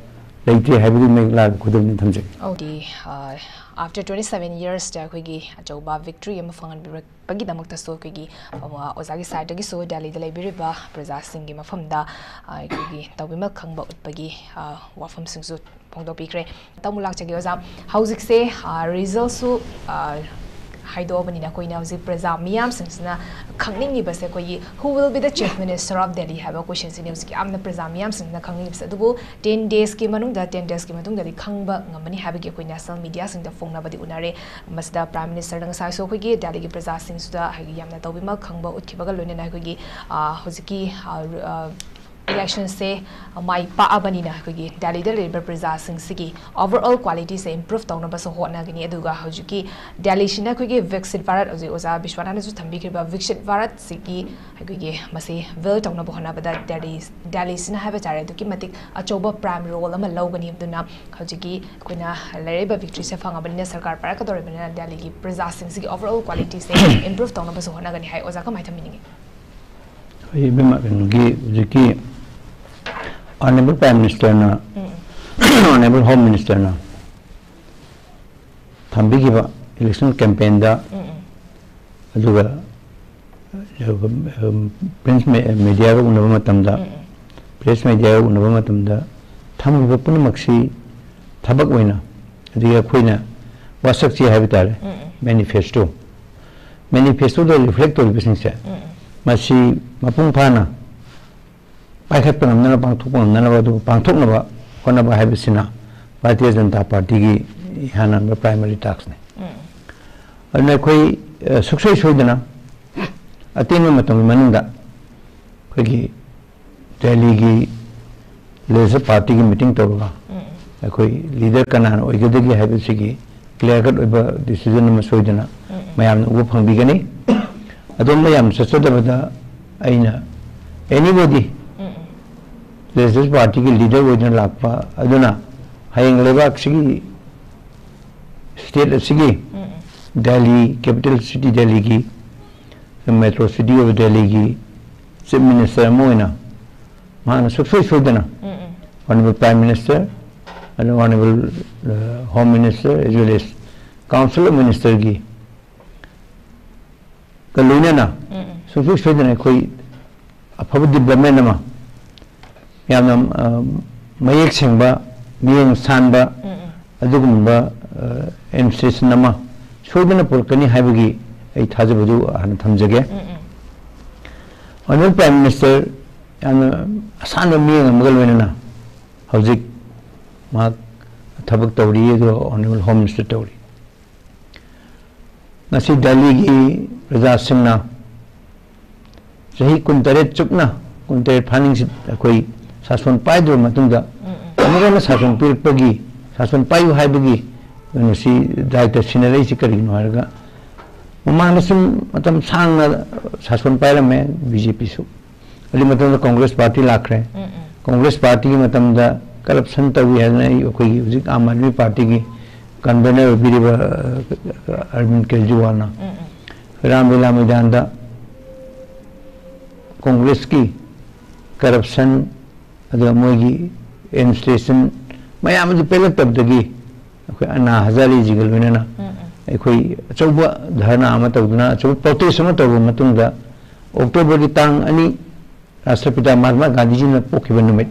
ꯂꯩꯇ꯭ꯔꯦ ꯍꯥꯏꯕꯗꯨ ꯃꯌꯦꯛ ꯂꯥꯅ ꯈꯨꯗꯝ ꯑꯣꯏꯅ ꯊꯝꯖꯒꯦ꯫ ꯑꯣꯗꯤ ꯑꯥꯐꯇꯔ ꯇ꯭ꯋꯦꯟꯇꯤ ꯁꯚꯦꯟ ꯌꯔꯁꯇ ꯑꯩꯈꯣꯏꯒꯤ ꯑꯆꯧꯕ ꯚꯤꯛꯇ꯭ꯔꯤ ꯑꯃ ꯐꯪꯍꯟꯕꯤꯔꯛꯄꯒꯤꯗꯃꯛꯇꯁꯨ ꯑꯩꯈꯣꯏꯒꯤ ꯑ, ꯑꯣꯖꯥꯒꯤ ꯁꯥꯏꯠꯇꯒꯤꯁꯨ ꯗꯦꯜꯂꯤꯗ ꯂꯩꯕꯤꯔꯤꯕ ꯄ꯭ꯔꯖꯥꯁꯤꯡꯒꯤ ꯃꯐꯝꯗ ꯑ, ꯑꯩꯈꯣꯏꯒꯤ ꯇꯧꯕꯤꯃꯜ ꯈꯪꯕ ꯎꯠꯄꯒꯤ ꯑ, ꯋꯥꯐꯝꯁꯤꯡꯁꯨ ꯐꯣꯡꯗꯣꯛꯄꯤꯈ꯭ꯔꯦ꯫ ꯇꯥꯃꯣ ꯂꯥꯛꯆꯒꯦ ꯑꯣꯖꯥ, ꯍꯧꯖꯤꯛꯁꯦ ꯔꯤꯖꯜꯁꯨ ꯍꯥꯏꯗꯣꯛꯑꯕꯅꯤꯅ ꯑꯩꯈꯣꯏꯅ ꯍꯧꯖꯤꯛ ꯄ꯭ꯔꯖꯥ ꯃꯤꯌꯥꯝꯁꯤꯡꯁꯤꯅ ꯈꯪꯅꯤꯡꯉꯤꯕꯁꯦ ꯑꯩꯈꯣꯏꯒꯤ who will be the chief minister of Delhi ꯍꯥꯏꯕ ꯀꯣꯏꯁꯟꯁꯤꯅꯤ ꯍꯧꯖꯤꯛ ꯌꯥꯝꯅ ꯄ꯭ꯔꯖꯥ ꯃꯤꯌꯥꯝꯁꯤꯡꯁꯤꯅ ꯈꯪꯅꯤꯡꯉꯤꯕꯁꯦ꯫ ꯑꯗꯨꯕꯨ ꯇꯦꯟ ꯗꯦꯖꯀꯤ ꯃꯅꯨꯡꯗ, ꯇꯦꯟ ꯗꯦꯖꯀꯤ ꯃꯇꯨꯡꯗꯗꯤ ꯈꯪꯕ ꯉꯝꯃꯅꯤ ꯍꯥꯏꯕꯒꯤ ꯑꯩꯈꯣꯏ ꯅꯦꯁꯅꯦꯜ ꯃꯤꯗꯤꯌꯥꯁꯤꯡꯗ ꯐꯣꯡꯅꯕꯗꯤ ꯎꯅꯔꯦ꯫ ꯃꯁꯤꯗ ꯄ꯭ꯔꯥꯏꯝ ꯃꯤꯅꯤꯁꯇꯔꯅ ꯉꯁꯥꯏꯁꯨ ꯑꯩꯈꯣꯏꯒꯤ ꯗꯦꯜꯂꯤꯒꯤ ꯄ꯭ꯔꯖꯥꯁꯤꯡꯁꯤꯗ ꯍꯥꯏꯗꯤ ꯌꯥꯝꯅ ꯇꯧꯕꯤꯃꯜ ꯈꯪꯕ ꯎꯠꯈꯤꯕꯒ ꯂꯣꯏꯅꯅ ꯑꯩꯈꯣꯏꯒꯤ ꯑ, ꯍꯧꯖꯤꯛꯀꯤ ꯏꯂꯦꯛꯁꯟꯁꯦ ꯃꯥꯏ ꯄꯥꯛꯑꯕꯅꯤꯅ ꯑꯩꯈꯣꯏꯒꯤ ꯗꯦꯜꯂꯤꯗ ꯂꯩꯔꯤꯕ ꯄ꯭ꯔꯖꯥꯁꯤꯡꯁꯤꯒꯤ overall qualityꯁꯦ improve ꯇꯧꯅꯕꯁꯨ ꯍꯣꯠꯅꯒꯅꯤ꯫ ꯑꯗꯨꯒ ꯍꯧꯖꯤꯛꯀꯤ ꯗꯦꯜꯂꯤꯁꯤꯅ ꯑꯩꯈꯣꯏꯒꯤ ꯕꯤꯛꯁꯤꯠ ꯚꯥꯔꯠ, ꯍꯧꯖꯤꯛ ꯑꯣꯖꯥ ꯕꯤꯁ꯭ꯋꯥꯅꯥꯊꯅꯁꯨ ꯊꯝꯕꯤꯈ꯭ꯔꯤꯕ ꯕꯤꯛꯁꯤꯠ ꯚꯥꯔꯠꯁꯤꯒꯤ ꯑꯩꯈꯣꯏꯒꯤ ꯃꯁꯤ ꯕꯤꯜ ꯇꯧꯅꯕ ꯍꯣꯠꯅꯕꯗ ꯗꯦꯜꯂꯤ, ꯗꯦꯜꯂꯤꯁꯤꯅ ꯍꯥꯏꯕ ꯇꯥꯔꯦ ꯑꯗꯨꯛꯀꯤ ꯃꯇꯤꯛ ꯑꯆꯧꯕ ꯄ꯭ꯔꯥꯏꯝ ꯔꯣꯜ ꯑꯃ ꯂꯧꯒꯅꯤ꯫ ꯑꯗꯨꯅ ꯍꯧꯖꯤꯛꯀꯤ ꯑꯩꯈꯣꯏꯅ ꯂꯩꯔꯛꯏꯕ ꯚꯤꯛꯇ꯭ꯔꯤꯁꯦ ꯐꯪꯉꯕꯅꯤꯅ, ꯁꯔꯀꯥꯔ ꯄꯥꯏꯔꯛꯀꯗꯧꯔꯤꯕꯅꯤꯅ ꯗꯦꯜꯂꯤꯒꯤ ꯄ꯭ꯔꯖꯥꯁꯤꯡꯁꯤꯒꯤ overall qualityꯁꯦ improve ꯇꯧꯅꯕꯁꯨ ꯍꯣꯠꯅꯒꯅꯤ ꯍꯥꯏ꯫ ꯑꯣꯖꯥ, ꯀꯃꯥꯏꯅ ꯊꯝꯕꯤꯅꯤꯡꯉꯤ? ꯑꯩ ꯏꯕꯦꯝꯃ, ꯀꯩꯅꯣꯒꯤ ꯍꯧꯖꯤꯛꯀꯤ Honourable Prime Ministerꯅ, Honourable Home Ministerꯅ ꯊꯝꯕꯤꯈꯤꯕ election campaignꯗ, ꯑꯗꯨꯒ print mediaꯒ ꯎꯅꯕ ꯃꯇꯝꯗ, press mediaꯒ ꯎꯅꯕ ꯃꯇꯝꯗ ꯊꯝꯃꯤꯕ ꯄꯨꯝꯅꯃꯛꯁꯤ ꯊꯕꯛ ꯑꯣꯏꯅ, ꯑꯗꯒꯤ ꯑꯩꯈꯣꯏꯅ ꯋꯥꯁꯛ ꯆꯦ ꯍꯥꯏꯕ ꯇꯥꯔꯦ, manifesto, manifestoꯗ reflect ꯇꯧꯔꯤꯕꯁꯤꯡꯁꯦ ꯃꯁꯤ ꯃꯄꯨꯡ ꯐꯥꯅ ꯄꯥꯏꯈꯠꯄ ꯉꯝꯅꯅꯕ, ꯄꯥꯡꯊꯣꯛꯄ ꯉꯝꯅꯅꯕ, ꯑꯗꯨ ꯄꯥꯡꯊꯣꯛꯅꯕ ꯍꯣꯠꯅꯕ ꯍꯥꯏꯕꯁꯤꯅ ꯚꯥꯔꯇꯤꯌ ꯖꯅꯇꯥ ꯄꯥꯔꯇꯤꯒꯤ ꯏꯍꯥꯟ ꯍꯥꯟꯕ primary taskꯅꯤ꯫ ꯑꯗꯨꯅ ꯑꯩꯈꯣꯏ ꯑ, ꯁꯨꯡꯁꯣꯏ ꯁꯣꯏꯗꯅ ꯑꯇꯦꯟꯕ ꯃꯇꯝꯒꯤ ꯃꯅꯨꯡꯗ ꯑꯩꯈꯣꯏꯒꯤ ꯗꯦꯜꯂꯤꯒꯤ legislative partyꯒꯤ meeting ꯇꯧꯔꯒ ꯑꯩꯈꯣꯏ ꯂꯤꯗꯔ ꯀꯅꯥꯅ ꯑꯣꯏꯒꯗꯒꯦ ꯍꯥꯏꯕꯁꯤꯒꯤ ꯀ꯭ꯂꯤꯌꯥꯔ ꯀꯠ ꯑꯣꯏꯕ ꯗꯤꯁꯤꯖꯟ ꯑꯃ ꯁꯣꯏꯗꯅ ꯃꯌꯥꯝꯅ ꯎꯕ ꯐꯪꯕꯤꯒꯅꯤ꯫ ꯑꯗꯣꯝꯗ ꯌꯥꯝ ꯆꯠꯆꯗꯕꯗ ꯑꯩꯅ ꯑꯦꯅꯤꯕꯣꯗꯤ ꯂꯦꯖꯤꯁꯂꯦꯇꯤꯚ ꯄꯥꯔꯇꯤꯒꯤ ꯂꯤꯗꯔ ꯑꯣꯏꯗꯨꯅ ꯂꯥꯛꯄ ꯑꯗꯨꯅ ꯍꯌꯦꯡ ꯂꯩꯕꯥꯛꯁꯤꯒꯤ ꯁ꯭ꯇꯦꯠ ꯑꯁꯤꯒꯤ ꯗꯦꯜꯂꯤ, ꯀꯦꯄꯤꯇꯦꯜ ꯁꯤꯇꯤ ꯗꯦꯜꯂꯤꯒꯤ, ꯃꯦꯇ꯭ꯔꯣ ꯁꯤꯇꯤ ꯑꯣꯐ ꯗꯦꯜꯂꯤꯒꯤ ꯆꯤꯐ ꯃꯤꯅꯤꯁꯇꯔ ꯑꯃ ꯑꯣꯏꯅ ꯃꯍꯥꯛꯅ ꯁꯨꯡꯁꯣꯏ ꯁꯣꯏꯗꯅ Honorable Prime Minister, ꯑꯗꯨ Honorable Home Minister as well as Council of Ministerꯒꯤ ꯀ ꯂꯣꯏꯅꯅ ꯁꯨꯡꯁꯣꯏ ꯁꯣꯏꯗꯅ ꯑꯩꯈꯣꯏ ꯑꯐꯕ ꯗꯤꯕ꯭ꯂꯞꯃꯦꯟ ꯑꯃ, ꯌꯥꯝꯅ ꯑ, ꯃꯌꯦꯛ ꯁꯦꯡꯕ, ꯃꯤꯠꯌꯦꯡ ꯁꯥꯟꯕ ꯑꯗꯨꯒꯨꯝꯕ ꯑꯦꯗꯃꯤꯅꯤꯁꯇ꯭ꯔꯦꯁꯟ ꯑꯃ ꯁꯣꯏꯗꯅ ꯄꯨꯔꯛꯀꯅꯤ ꯍꯥꯏꯕꯒꯤ ꯑꯩ ꯊꯥꯖꯕꯗꯨ ꯍꯥꯟꯅ ꯊꯝꯖꯒꯦ꯫ Honorable Prime Minister ꯌꯥꯝꯅ ꯑꯁꯥꯟꯕ ꯃꯤꯠꯌꯦꯡ ꯑꯃꯒ ꯂꯣꯏꯅꯅ ꯍꯧꯖꯤꯛ ꯃꯍꯥꯛ ꯊꯕꯛ ꯇꯧꯔꯤ, ꯑꯗꯨꯒ Honorable Home Minister ꯇꯧꯔꯤ꯫ ꯉꯁꯤ ꯗꯦꯜꯂꯤꯒꯤ ꯄ꯭ꯔꯖꯥꯁꯤꯡꯅ ꯆꯍꯤ ꯀꯨꯟꯇꯔꯦꯠ ꯆꯨꯞꯅ, ꯀꯨꯟꯇꯔꯦꯠ ꯐꯥꯅꯤꯡꯁꯤ ꯑꯩꯈꯣꯏ ꯁꯥꯁꯣꯟ ꯄꯥꯏꯗ꯭ꯔꯕ ꯃꯇꯨꯡꯗ ꯑꯃꯨꯛ ꯍꯟꯅ ꯁꯥꯁꯣꯟ ꯄꯤꯔꯛꯄꯒꯤ, ꯁꯥꯁꯣꯟ ꯄꯥꯏꯌꯨ ꯍꯥꯏꯕꯒꯤ ꯀꯩꯅꯣꯁꯤ ꯗꯥꯏꯇ ꯁꯤꯟꯅꯔꯛꯏꯁꯤ ꯀꯔꯤꯒꯤꯅꯣ ꯍꯥꯏꯔꯒ, ꯃꯃꯥꯡꯗ ꯁꯨꯝ ꯃꯇꯝ ꯁꯥꯡꯅ ꯁꯥꯁꯣꯟ ꯄꯥꯏꯔꯝꯃꯦ ꯕꯤ ꯖꯦ ꯄꯤꯁꯨ꯫ ꯑꯗꯨꯒꯤ ꯃꯇꯝꯗ ꯀꯣꯡꯒ꯭ꯔꯦꯁ ꯄꯥꯔꯇꯤ ꯂꯥꯛꯈ꯭ꯔꯦ꯫ ꯀꯣꯡꯒ꯭ꯔꯦꯁ ꯄꯥꯔꯇꯤꯒꯤ ꯃꯇꯝꯗ ꯀꯔꯞꯁꯟ ꯇꯧꯏ ꯍꯥꯏꯗꯅ ꯑꯩ, ꯑꯩꯈꯣꯏꯒꯤ ꯍꯧꯖꯤꯛ ꯑꯥꯝ ꯑꯥꯗꯃꯤ ꯄꯥꯔꯇꯤꯒꯤ ꯀꯟꯚꯦꯅꯔ ꯑꯣꯏꯕꯤꯔꯤꯕ, ꯑ, ꯑꯔꯕꯤꯟ ꯀꯦꯖꯔꯤꯋꯥꯜꯅ ꯔꯥꯝꯂꯤꯂꯥ ꯃꯩꯗꯥꯟꯗ ꯀꯣꯡꯒ꯭ꯔꯦꯁꯀꯤ ꯀꯔꯞꯁꯟ, ꯑꯗꯨꯒ ꯃꯣꯏꯒꯤ ꯑꯦꯗꯃꯤꯅꯤꯁꯇ꯭ꯔꯦꯁꯟ ꯃꯌꯥꯝ ꯑꯗꯨ ꯄꯦꯜꯂꯛꯇꯕꯗꯒꯤ ꯑꯩꯈꯣꯏ ꯑꯅꯥ ꯍꯖꯥꯔꯦꯖꯤꯒ ꯂꯣꯏꯅꯅ ꯑꯩꯈꯣꯏ ꯑꯆꯧꯕ ꯙꯔꯅꯥ ꯑꯃ ꯇꯧꯗꯨꯅ, ꯑꯆꯧꯕ ꯄ꯭ꯔꯣꯇꯦꯁ ꯑꯃ ꯇꯧꯔꯕ ꯃꯇꯨꯡꯗ, ꯑꯣꯛꯇꯣꯕꯔꯒꯤ ꯇꯥꯡ ꯑꯅꯤ, ꯔꯥꯁꯇ꯭ꯔꯄꯤꯇꯥ ꯃꯍꯥꯠꯃꯥ ꯒꯥꯟꯙꯤꯖꯤꯅ ꯄꯣꯛꯈꯤꯕ ꯅꯨꯃꯤꯠ,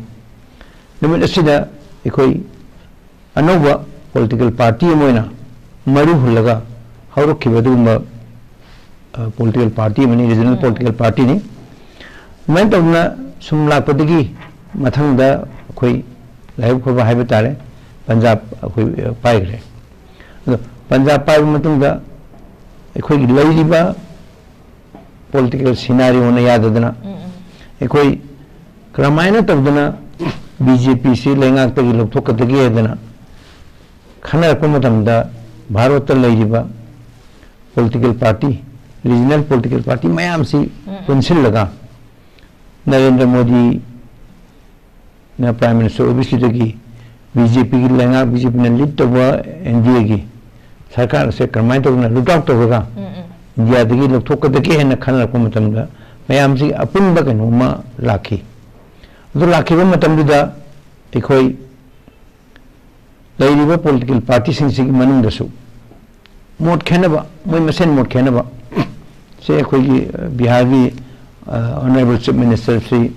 ꯅꯨꯃꯤꯠ ꯑꯁꯤꯗ ꯑꯩꯈꯣꯏ ꯑꯅꯧꯕ ꯄꯣꯂꯤꯇꯤꯀꯦꯜ ꯄꯥꯔꯇꯤ ꯑꯃ ꯑꯣꯏꯅ ꯃꯔꯨ ꯍꯨꯜꯂꯒ ꯍꯧꯔꯛꯈꯤꯕ ꯑꯗꯨꯒꯨꯝꯕ, ꯑ, ꯄꯣꯂꯤꯇꯤꯀꯦꯜ ꯄꯥꯔꯇꯤ ꯑꯃꯅꯤ, ꯔꯤꯖꯅꯦꯜ ꯄꯣꯂꯤꯇꯤꯀꯦꯜ ꯄꯥꯔꯇꯤꯅꯤ꯫ ꯑꯗꯨꯃꯥꯏꯅ ꯇꯧꯗꯅ ꯁꯨꯝ ꯂꯥꯛꯄꯗꯒꯤ ꯃꯊꯪꯗ ꯑꯩꯈꯣꯏ ꯂꯥꯏꯕꯛ ꯐꯕ ꯍꯥꯏꯕ ꯇꯥꯔꯦ, ꯄꯟꯖꯥꯕ ꯑꯩꯈꯣꯏ, ꯑ, ꯄꯥꯏꯈ꯭ꯔꯦ꯫ ꯑꯗꯣ ꯄꯟꯖꯥꯕ ꯄꯥꯏꯕ ꯃꯇꯨꯡꯗ ꯑꯩꯈꯣꯏꯒꯤ ꯂꯩꯔꯤꯕ ꯄꯣꯂꯤꯇꯤꯀꯦꯜ ꯁꯤꯅꯥꯔꯤꯑꯣꯅ ꯌꯥꯗꯗꯅ ꯑꯩꯈꯣꯏ ꯀꯔꯝꯍꯥꯏꯅ ꯇꯧꯗꯅ ꯕꯤ ꯖꯦ ꯄꯤꯁꯤ ꯂꯩꯉꯥꯛꯇꯒꯤ ꯂꯧꯊꯣꯛꯀꯗꯒꯦ ꯍꯥꯏꯗꯅ ꯈꯟꯅꯔꯛꯄ ꯃꯇꯝꯗ, ꯚꯥꯔꯠꯇ ꯂꯩꯔꯤꯕ political party, regional political party ꯃꯌꯥꯝꯁꯤ ꯎꯝ꯫ ꯄꯨꯟꯁꯤꯜꯂꯒ, ꯅꯔꯦꯟꯗ꯭ꯔ ꯃꯣꯗꯤꯅ Prime Minister ꯑꯣꯏꯕꯁꯤꯗꯒꯤ ꯕꯤ ꯖꯦ ꯄꯤꯒꯤ ꯂꯩꯉꯥꯛ, ꯕꯤ ꯖꯦ ꯄꯤꯅ lead ꯇꯧꯕ ꯑꯦꯟ ꯗꯤ ꯑꯦꯒꯤ ꯁꯔꯀꯥꯔ ꯑꯁꯦ ꯀꯔꯝꯍꯥꯏꯅ ꯇꯧꯗꯅ root out ꯇꯧꯔꯒ ꯎꯝ, ꯎꯝ꯫ ꯏꯟꯗꯤꯌꯥꯗꯒꯤ ꯂꯧꯊꯣꯛꯀꯗꯒꯦ ꯍꯥꯏꯅ ꯈꯟꯅꯔꯛꯄ ꯃꯇꯝꯗ, ꯃꯌꯥꯝꯁꯤ ꯑꯄꯨꯟꯕ ꯀꯩꯅꯣꯝꯃ ꯂꯥꯛꯈꯤ꯫ ꯑꯗꯨ ꯂꯥꯛꯈꯤꯕ ꯃꯇꯝꯗꯨꯗ ꯑꯩꯈꯣꯏ ꯂꯩꯔꯤꯕ political partyꯁꯤꯡꯁꯤꯒꯤ ꯃꯅꯨꯡꯗꯁꯨ ꯃꯣꯠ ꯈꯦꯠꯅꯕ, ꯃꯣꯏ ꯃꯁꯦꯟ ꯃꯣꯠ ꯈꯦꯠꯅꯕ ꯁꯦ, ꯑꯩꯈꯣꯏꯒꯤ, ꯑ, ꯕꯤꯍꯥꯔꯒꯤ, ꯑ, Honourable Chief Minister ꯁ꯭ꯔꯤ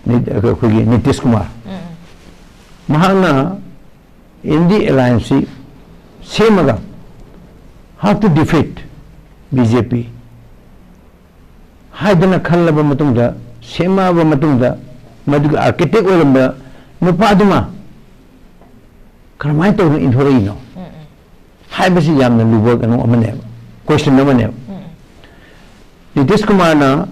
ꯅꯤ-, ꯑꯩꯈꯣꯏꯒꯤ ꯅꯤꯇꯤꯁ ꯀꯨꯃꯥꯔ, ꯎꯝ꯫ ꯃꯍꯥꯛꯅ ꯏꯟꯗꯤ allianceꯁꯤ ꯁꯦꯝꯃꯒ, how to defeat B J P ꯍꯥꯏꯗꯅ ꯈꯜꯂꯕ ꯃꯇꯨꯡꯗ, ꯁꯦꯝꯃꯛꯑꯕ ꯃꯇꯨꯡꯗ, ꯃꯗꯨꯒꯤ architect ꯑꯣꯏꯔꯝꯕ ꯅꯨꯄꯥꯗꯨꯃ ꯀꯔꯝꯍꯥꯏꯅ ꯇꯧꯗꯅ ꯏꯟꯊꯣꯔꯛꯏꯅꯣ ꯎꯝ, ꯎꯝ꯫ ꯍꯥꯏꯕꯁꯤ ꯌꯥꯝꯅ ꯂꯨꯕ ꯀꯩꯅꯣ ꯑꯃꯅꯦꯕ, question ꯑꯃꯅꯦꯕ꯫ ꯎꯝ, ꯎꯝ꯫ ꯅꯤꯇꯤꯁ ꯀꯨꯃꯥꯔꯅ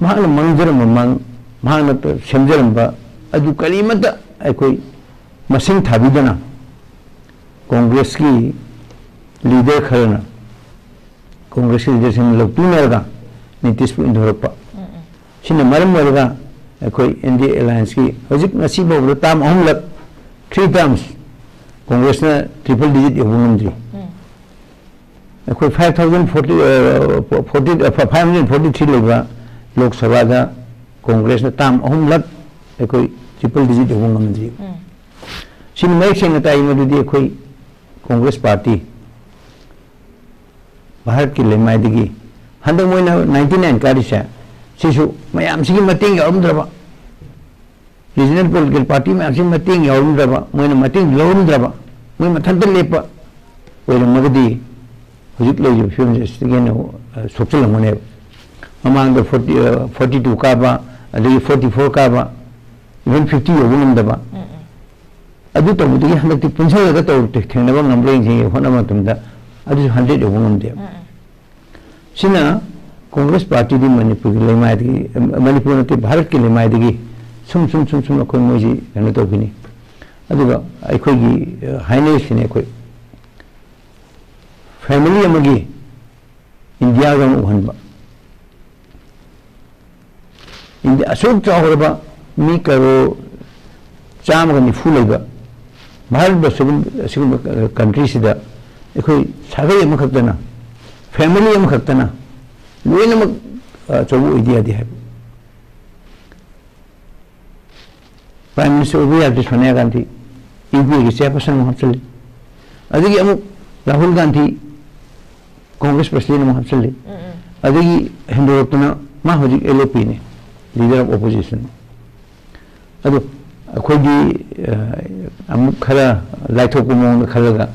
ꯃꯍꯥꯛꯅ ꯃꯥꯡꯖꯔꯝꯕ ꯃꯥꯡ-, ꯃꯍꯥꯛꯅ ꯁꯦꯝꯖꯔꯝꯕ ꯑꯗꯨ ꯀꯔꯤꯃꯠꯇ ꯑꯩꯈꯣꯏ ꯃꯁꯤꯡ ꯊꯥꯕꯤꯗꯅ, ꯀꯣꯡꯒ꯭ꯔꯦꯁꯀꯤ leader ꯈꯔꯅ, ꯀꯣꯡꯒ꯭ꯔꯦꯁꯀꯤ leaderꯁꯤꯡꯅ ꯂꯧꯇꯨꯅꯔꯒ ꯅꯤꯇꯤꯁꯄꯨ ꯏꯟꯊꯣꯔꯛꯄ꯫ ꯎꯝ, ꯎꯝ꯫ ꯁꯤꯅ ꯃꯔꯝ ꯑꯣꯏꯔꯒ ꯑꯩꯈꯣꯏ ꯏꯟꯗꯤ allianceꯀꯤ ꯍꯧꯖꯤꯛ ꯉꯁꯤ ꯐꯥꯎꯕꯗ term ꯑꯍꯨꯝꯂꯛ, three terms, ꯀꯣꯡꯒ꯭ꯔꯦꯁꯅ triple digit ꯌꯧꯕ ꯉꯝꯗ꯭ꯔꯤ꯫ ꯎꯝ꯫ ꯑꯩꯈꯣꯏ five thousand forty, ꯑ, forty, ꯑ, five hundred forty three ꯂꯩꯕ ꯂꯣꯛ ꯁꯚꯥꯗ ꯀꯣꯡꯒ꯭ꯔꯦꯁꯅ term ꯑꯍꯨꯝꯂꯛ ꯑꯩꯈꯣꯏ triple digit ꯌꯧꯕ ꯉꯝꯗ꯭ꯔꯤ꯫ ꯎꯝ꯫ ꯁꯤꯅ ꯃꯌꯦꯛ ꯁꯦꯡꯅ ꯇꯥꯛꯏ ꯃꯗꯨꯗꯤ ꯑꯩꯈꯣꯏ ꯀꯣꯡꯒ꯭ꯔꯦꯁ party ꯚꯥꯔꯠꯀꯤ ꯂꯩꯃꯥꯏꯗꯒꯤ ꯍꯟꯗꯛ ꯃꯣꯏꯅ ninety nine ꯀꯥꯔꯤꯁꯦ, ꯁꯤꯁꯨ ꯃꯌꯥꯝꯁꯤꯒꯤ ꯃꯇꯦꯡ ꯌꯥꯎꯔꯝꯗ꯭ꯔꯕ, regional political party ꯃꯌꯥꯝꯁꯤ ꯃꯇꯦꯡ ꯌꯥꯎꯔꯝꯗ꯭ꯔꯕ, ꯃꯣꯏꯅ ꯃꯇꯦꯡ ꯂꯧꯔꯝꯗ꯭ꯔꯕ, ꯃꯣꯏ ꯃꯊꯟꯇ ꯂꯦꯞꯄ ꯑꯣꯏꯔꯝꯃꯒꯗꯤ ꯍꯧꯖꯤꯛ ꯂꯩꯔꯤꯕ ꯐꯤꯕꯝꯁꯦ ꯑꯁꯤꯗꯒꯤ ꯍꯦꯟꯅ, ꯑ, ꯁꯣꯛꯆꯤꯜꯂꯝꯒꯅꯦꯕ꯫ ꯃꯃꯥꯡꯗ forty, ꯑ, forty two ꯀꯥꯕ, ꯑꯗꯒꯤ forty four ꯀꯥꯕ, even fifty ꯌꯧꯕ ꯉꯝꯗꯕ꯫ ꯎꯝ, ꯎꯝ꯫ ꯑꯗꯨ ꯇꯧꯕꯗꯒꯤ ꯍꯟꯗꯛꯇꯤ ꯄꯨꯟꯁꯤꯜꯂꯒ ꯇꯧ-, ꯊꯦꯡꯅꯕ ꯉꯝꯕ꯭ꯔꯥ ꯌꯦꯡꯁꯤ ꯍꯣꯠꯅꯕ ꯃꯇꯝꯗ ꯑꯗꯨꯁꯨ hundred ꯌꯧꯕ ꯉꯝꯗꯦꯕ꯫ ꯎꯝ, ꯎꯝ꯫ ꯁꯤꯅ ꯀꯣꯡꯒ꯭ꯔꯦꯁ partyꯗꯤ ꯃꯅꯤꯄꯨꯔꯒꯤ ꯂꯩꯃꯥꯏꯗꯒꯤ, ꯃꯅꯤꯄꯨꯔ ꯅꯠꯇꯦ, ꯚꯥꯔꯠꯀꯤ ꯂꯩꯃꯥꯏꯗꯒꯤ ꯁꯨꯝ ꯁꯨꯝ ꯁꯨꯝ ꯁꯨꯝ ꯑꯩꯈꯣꯏ ꯃꯣꯏꯁꯤ ꯀꯩꯅꯣ ꯇꯧꯈꯤꯅꯤ꯫ ꯑꯗꯨꯒ ꯑꯩꯈꯣꯏꯒꯤ, ꯑ, ꯍꯥꯏꯅꯔꯤꯁꯤꯅꯦ ꯑꯩꯈꯣꯏ ꯐꯦꯃꯤꯂꯤ ꯑꯃꯒꯤ ꯏꯟꯗꯤꯌꯥꯒ ꯑꯃ ꯎꯍꯟꯕ꯫ ꯏꯟꯗꯤꯌꯥ ꯑꯁꯨꯛ ꯆꯥꯎꯈ꯭ꯔꯕ, ꯃꯤ ꯀꯔꯣꯔ ꯆꯥꯝꯃꯒ ꯅꯤꯐꯨ ꯂꯩꯕ ꯚꯥꯔꯠ ꯑꯁꯤꯒꯨꯝ-, ꯑꯁꯤꯒꯨꯝꯕ ꯀꯟꯇ꯭ꯔꯤꯁꯤꯗ ꯑꯩꯈꯣꯏ ꯁꯥꯒꯩ ꯑꯃꯈꯛꯇꯅ, ꯐꯦꯃꯤꯂꯤ ꯑꯃꯈꯛꯇꯅ ꯂꯣꯏꯅꯃꯛ ꯑꯆꯧꯕ ꯑꯣꯏꯗ ꯌꯥꯗꯦ ꯍꯥꯏꯕ꯫ ꯄ꯭ꯔꯥꯏꯝ ꯃꯤꯅꯤꯁꯇꯔ ꯑꯣꯏꯕ ꯌꯥꯗ꯭ꯔꯤ ꯁꯣꯅꯤꯌꯥ ꯒꯥꯟꯙꯤ, ꯌꯨ ꯄꯤ ꯑꯦꯒꯤ ꯆꯦꯌꯔꯄꯔꯁꯟ ꯑꯃ ꯍꯥꯞꯆꯤꯜꯂꯤ꯫ ꯑꯗꯒꯤ ꯑꯃꯨꯛ ꯔꯥꯍꯨꯜ ꯒꯥꯟꯙꯤ, ꯀꯣꯡꯒ꯭ꯔꯦꯁ ꯄ꯭ꯔꯁꯤꯗꯦꯟ ꯑꯃ ꯍꯥꯞꯆꯤꯜꯂꯤ꯫ ꯎꯝ, ꯎꯝ꯫ ꯑꯗꯒꯤ ꯍꯦꯟꯗꯣꯔꯛꯇꯅ ꯃꯥ ꯍꯧꯖꯤꯛ ꯑꯦꯜ ꯑꯦ ꯄꯤꯅꯤ, ꯂꯤꯗꯔ ꯑꯣꯐ ꯑꯣꯄꯣꯖꯤꯁꯟ꯫ ꯑꯗꯣ ꯑꯩꯈꯣꯏꯗꯤ, ꯑ, ꯑꯃꯨꯛ ꯈꯔ ꯂꯥꯏꯊꯣꯛꯄ ꯃꯑꯣꯡꯗ ꯈꯜꯂꯒ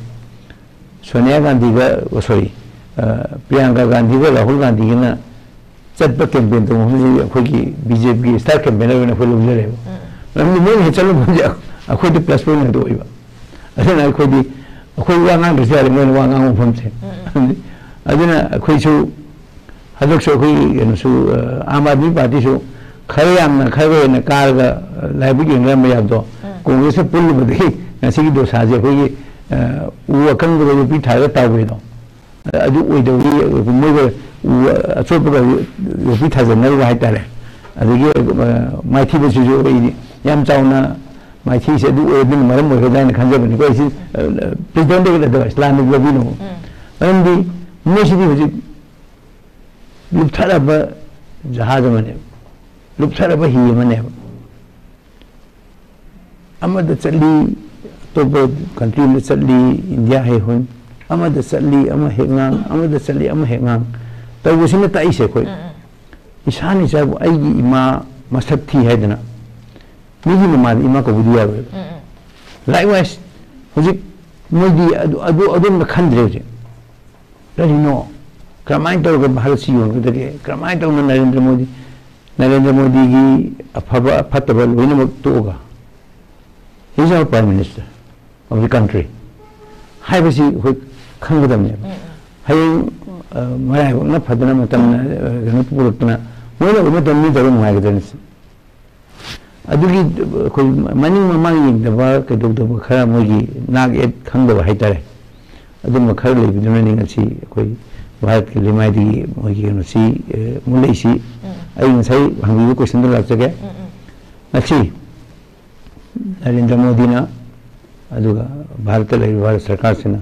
ꯁꯣꯅꯤꯌꯥ ꯒꯥꯟꯙꯤꯒ, ꯁꯣꯔꯤ, ꯑ, ꯄ꯭ꯔꯤꯌꯥꯡꯀꯥ ꯒꯥꯟꯙꯤꯒ ꯔꯥꯍꯨꯜ ꯒꯥꯟꯙꯤꯒꯅ ꯆꯠꯄ ꯀꯦꯝꯄꯦꯟ ꯇꯧꯕ ꯃꯐꯝꯁꯤ ꯑꯩꯈꯣꯏꯒꯤ ꯕꯤ ꯖꯦ ꯄꯤꯒꯤ ꯁ꯭ꯇꯥꯔ ꯀꯦꯝꯄꯦꯟꯅꯔ ꯑꯣꯏꯅ ꯑꯩꯈꯣꯏ ꯂꯧꯖꯔꯦꯕ꯫ ꯎꯝ꯫ ꯃꯔꯝꯗꯤ ꯃꯣꯏꯅ ꯍꯦꯛ ꯆꯠꯂꯨꯕ ꯃꯐꯝꯁꯦ ꯑꯩꯈꯣꯏꯗ ꯄ꯭ꯂꯁ ꯄꯣꯏꯟ ꯑꯣꯏꯕ꯫ ꯑꯗꯨꯅ ꯑꯩꯈꯣꯏꯗꯤ, ꯑꯩꯈꯣꯏ ꯋꯥ ꯉꯥꯡꯗ꯭ꯔꯁꯨ ꯌꯥꯔꯦ, ꯃꯣꯏꯅ ꯋꯥ ꯉꯥꯡꯕ ꯃꯐꯝꯁꯦ꯫ ꯎꯝ, ꯎꯝ꯫ ꯑꯗꯨꯅ ꯑꯩꯈꯣꯏꯁꯨ ꯍꯟꯗꯛꯁꯨ ꯑꯩꯈꯣꯏꯒꯤ ꯀꯩꯅꯣꯁꯨ, ꯑ, ꯑꯥꯝ ꯑꯥꯗꯃꯤ ꯄꯥꯔꯇꯤꯁꯨ ꯈꯔ ꯌꯥꯝꯅ, ꯈꯔ ꯍꯦꯟꯅ ꯀꯥꯔꯒ, ꯑ, ꯂꯥꯏꯕꯛ ꯌꯦꯡꯅꯔꯝꯕ ꯌꯥꯕꯗꯣ, ꯎꯝ꯫ ꯀꯣꯡꯒ꯭ꯔꯦꯁꯀ ꯄꯨꯜꯂꯨꯕꯗꯒꯤ ꯉꯁꯤꯒꯤ ꯗꯣꯁꯥꯁꯦ ꯑꯩꯈꯣꯏꯒꯤ, ꯑ, ꯎ ꯑꯀꯪꯕꯗ ꯌꯣꯠꯄꯤ ꯊꯥꯔꯒ ꯇꯥꯎꯕꯩꯗꯣ, ꯑ, ꯑꯗꯨ ꯑꯣꯏꯗꯕꯒꯤ ꯃꯣꯏꯒ ꯎ ꯑꯆꯣꯠꯄꯒ ꯌꯣꯠꯄꯤ ꯊꯥꯖꯟꯅꯔꯨꯕ ꯍꯥꯏꯇꯥꯔꯦ꯫ ꯑꯗꯒꯤ, ꯑ, ꯃꯥꯏꯊꯤꯕꯁꯤꯁꯨ ꯑꯩꯗꯤ ꯌꯥꯝ ꯆꯥꯎꯅ ꯃꯥꯏꯊꯤꯁꯦ ꯑꯗꯨ ꯑꯣꯏꯔꯕꯅꯤꯅ ꯃꯔꯝ ꯑꯣꯏꯒꯗ꯭ꯔꯥ ꯍꯥꯏꯅ ꯈꯟꯖꯕꯅꯤꯀꯣ꯫ ꯑꯩꯁꯤ, ꯑ, ꯄ꯭ꯔꯤꯇꯦꯟꯗꯦꯗ ꯑꯗꯨꯒ ꯏꯁꯂꯥꯃꯤꯛ ꯂꯧꯕꯤꯅꯨ꯫ ꯎꯝ꯫ ꯃꯔꯝꯗꯤ ꯃꯣꯏꯁꯤꯗꯤ ꯍꯧꯖꯤꯛ ꯂꯨꯞꯊꯔꯕ ꯖꯍꯥꯖ ꯑꯃꯅꯦꯕ, ꯂꯨꯞꯊꯔꯕ ꯍꯤ ꯑꯃꯅꯦꯕ꯫ ꯑꯃꯗ ꯆꯠꯂꯤ, ꯑꯇꯣꯞꯄ ꯀꯟꯇ꯭ꯔꯤ ꯑꯃꯗ ꯆꯠꯂꯤ, ꯏꯟꯗꯤꯌꯥ ꯍꯦꯛ ꯍꯨꯟ, ꯑꯃꯗ ꯆꯠꯂꯤ, ꯑꯃ ꯍꯦꯛ ꯉꯥꯡ, ꯑꯃꯗ ꯆꯠꯂꯤ, ꯑꯃ ꯍꯦꯛ ꯉꯥꯡ꯫ ꯇꯧꯕꯁꯤꯅ ꯇꯥꯛꯏꯁꯦ ꯑꯩꯈꯣꯏ꯫ ꯎꯝ, ꯎꯝ꯫ ꯏꯁꯥꯅ ꯏꯆꯥꯕꯨ ꯑꯩꯒꯤ ꯏꯃꯥ ꯃꯁꯛ ꯊꯤ ꯍꯥꯏꯗꯅ ꯃꯤꯒꯤ ꯃꯃꯥꯗ ꯏꯃꯥ ꯀꯧꯕꯗꯤ ꯌꯥꯔꯣꯏꯕ꯫ ꯎꯝ, ꯎꯝ꯫ Likewise, ꯍꯧꯖꯤꯛ ꯃꯣꯏꯗꯤ ꯑꯗꯨ, ꯑꯗꯨ, ꯑꯗꯨꯝꯕ ꯈꯟꯗ꯭ꯔꯦ ꯍꯧꯖꯤꯛ꯫ ꯀꯔꯤꯅꯣ? ꯀꯔꯝꯍꯥꯏꯅ ꯇꯧꯔꯒ ꯚꯥꯔꯠꯁꯤ ꯌꯣꯟꯒꯗꯒꯦ? ꯀꯔꯝꯍꯥꯏꯅ ꯇꯧꯅ ꯅꯔꯦꯟꯗ꯭ꯔ ꯃꯣꯗꯤ, ꯅꯔꯦꯟꯗ꯭ꯔ ꯃꯣꯗꯤꯒꯤ ꯑꯐꯕ ꯐꯠꯇꯕ ꯂꯣꯏꯅꯃꯛ ꯇꯣꯛꯑꯒ, "He is our Prime Minister of the country" ꯍꯥꯏꯕꯁꯤ ꯑꯩꯈꯣꯏ ꯈꯪꯒꯗꯕꯅꯦꯕ꯫ ꯎꯝ, ꯎꯝ꯫ ꯍꯌꯦꯡ, ꯑ, ꯃꯔꯥꯏꯕꯛꯅ ꯐꯗꯅ ꯃꯇꯝꯅ, ꯑ, ꯀꯩꯅꯣ ꯄꯨꯔꯛꯇꯅ ꯃꯣꯏꯅ ꯑꯣꯏꯕ ꯃꯇꯝ ꯃꯤ ꯇꯧꯔ ꯅꯨꯡꯉꯥꯏꯒꯗ꯭ꯔꯅꯤ? ꯑꯗꯨꯒꯤ ꯑꯩꯈꯣꯏ ꯃꯅꯤꯡ ꯃꯃꯥꯡ ꯌꯦꯡꯗꯕ, ꯀꯩꯗꯧꯗꯕ ꯈꯔ, ꯃꯣꯏꯒꯤ ꯅꯥꯛ ꯌꯦꯠ ꯈꯪꯗꯕ ꯍꯥꯏꯇꯥꯔꯦ, ꯑꯗꯨꯝꯕ ꯈꯔ ꯂꯩꯕꯗꯨꯅꯅꯤ ꯉꯁꯤ ꯑꯩꯈꯣꯏ ꯚꯥꯔꯠꯀꯤ ꯂꯩꯃꯥꯏꯗꯒꯤ ꯃꯣꯏꯒꯤ ꯀꯩꯅꯣꯁꯤ, ꯑꯦ, ꯃꯨꯠꯂꯛꯏꯁꯤ꯫ ꯎꯝ꯫ ꯑꯩ ꯉꯁꯥꯏ ꯍꯪꯕꯤꯕ ꯀꯣꯏꯁꯟꯗꯣ ꯂꯥꯛꯆꯒꯦ꯫ ꯎꯝ, ꯎꯝ꯫ ꯉꯁꯤ ꯅꯔꯦꯟꯗ꯭ꯔ ꯃꯣꯗꯤꯅ, ꯑꯗꯨꯒ ꯚꯥꯔꯠꯇ ꯂꯩꯔꯤꯕ ꯚꯥꯔꯠ ꯁꯔꯀꯥꯔꯁꯤꯅ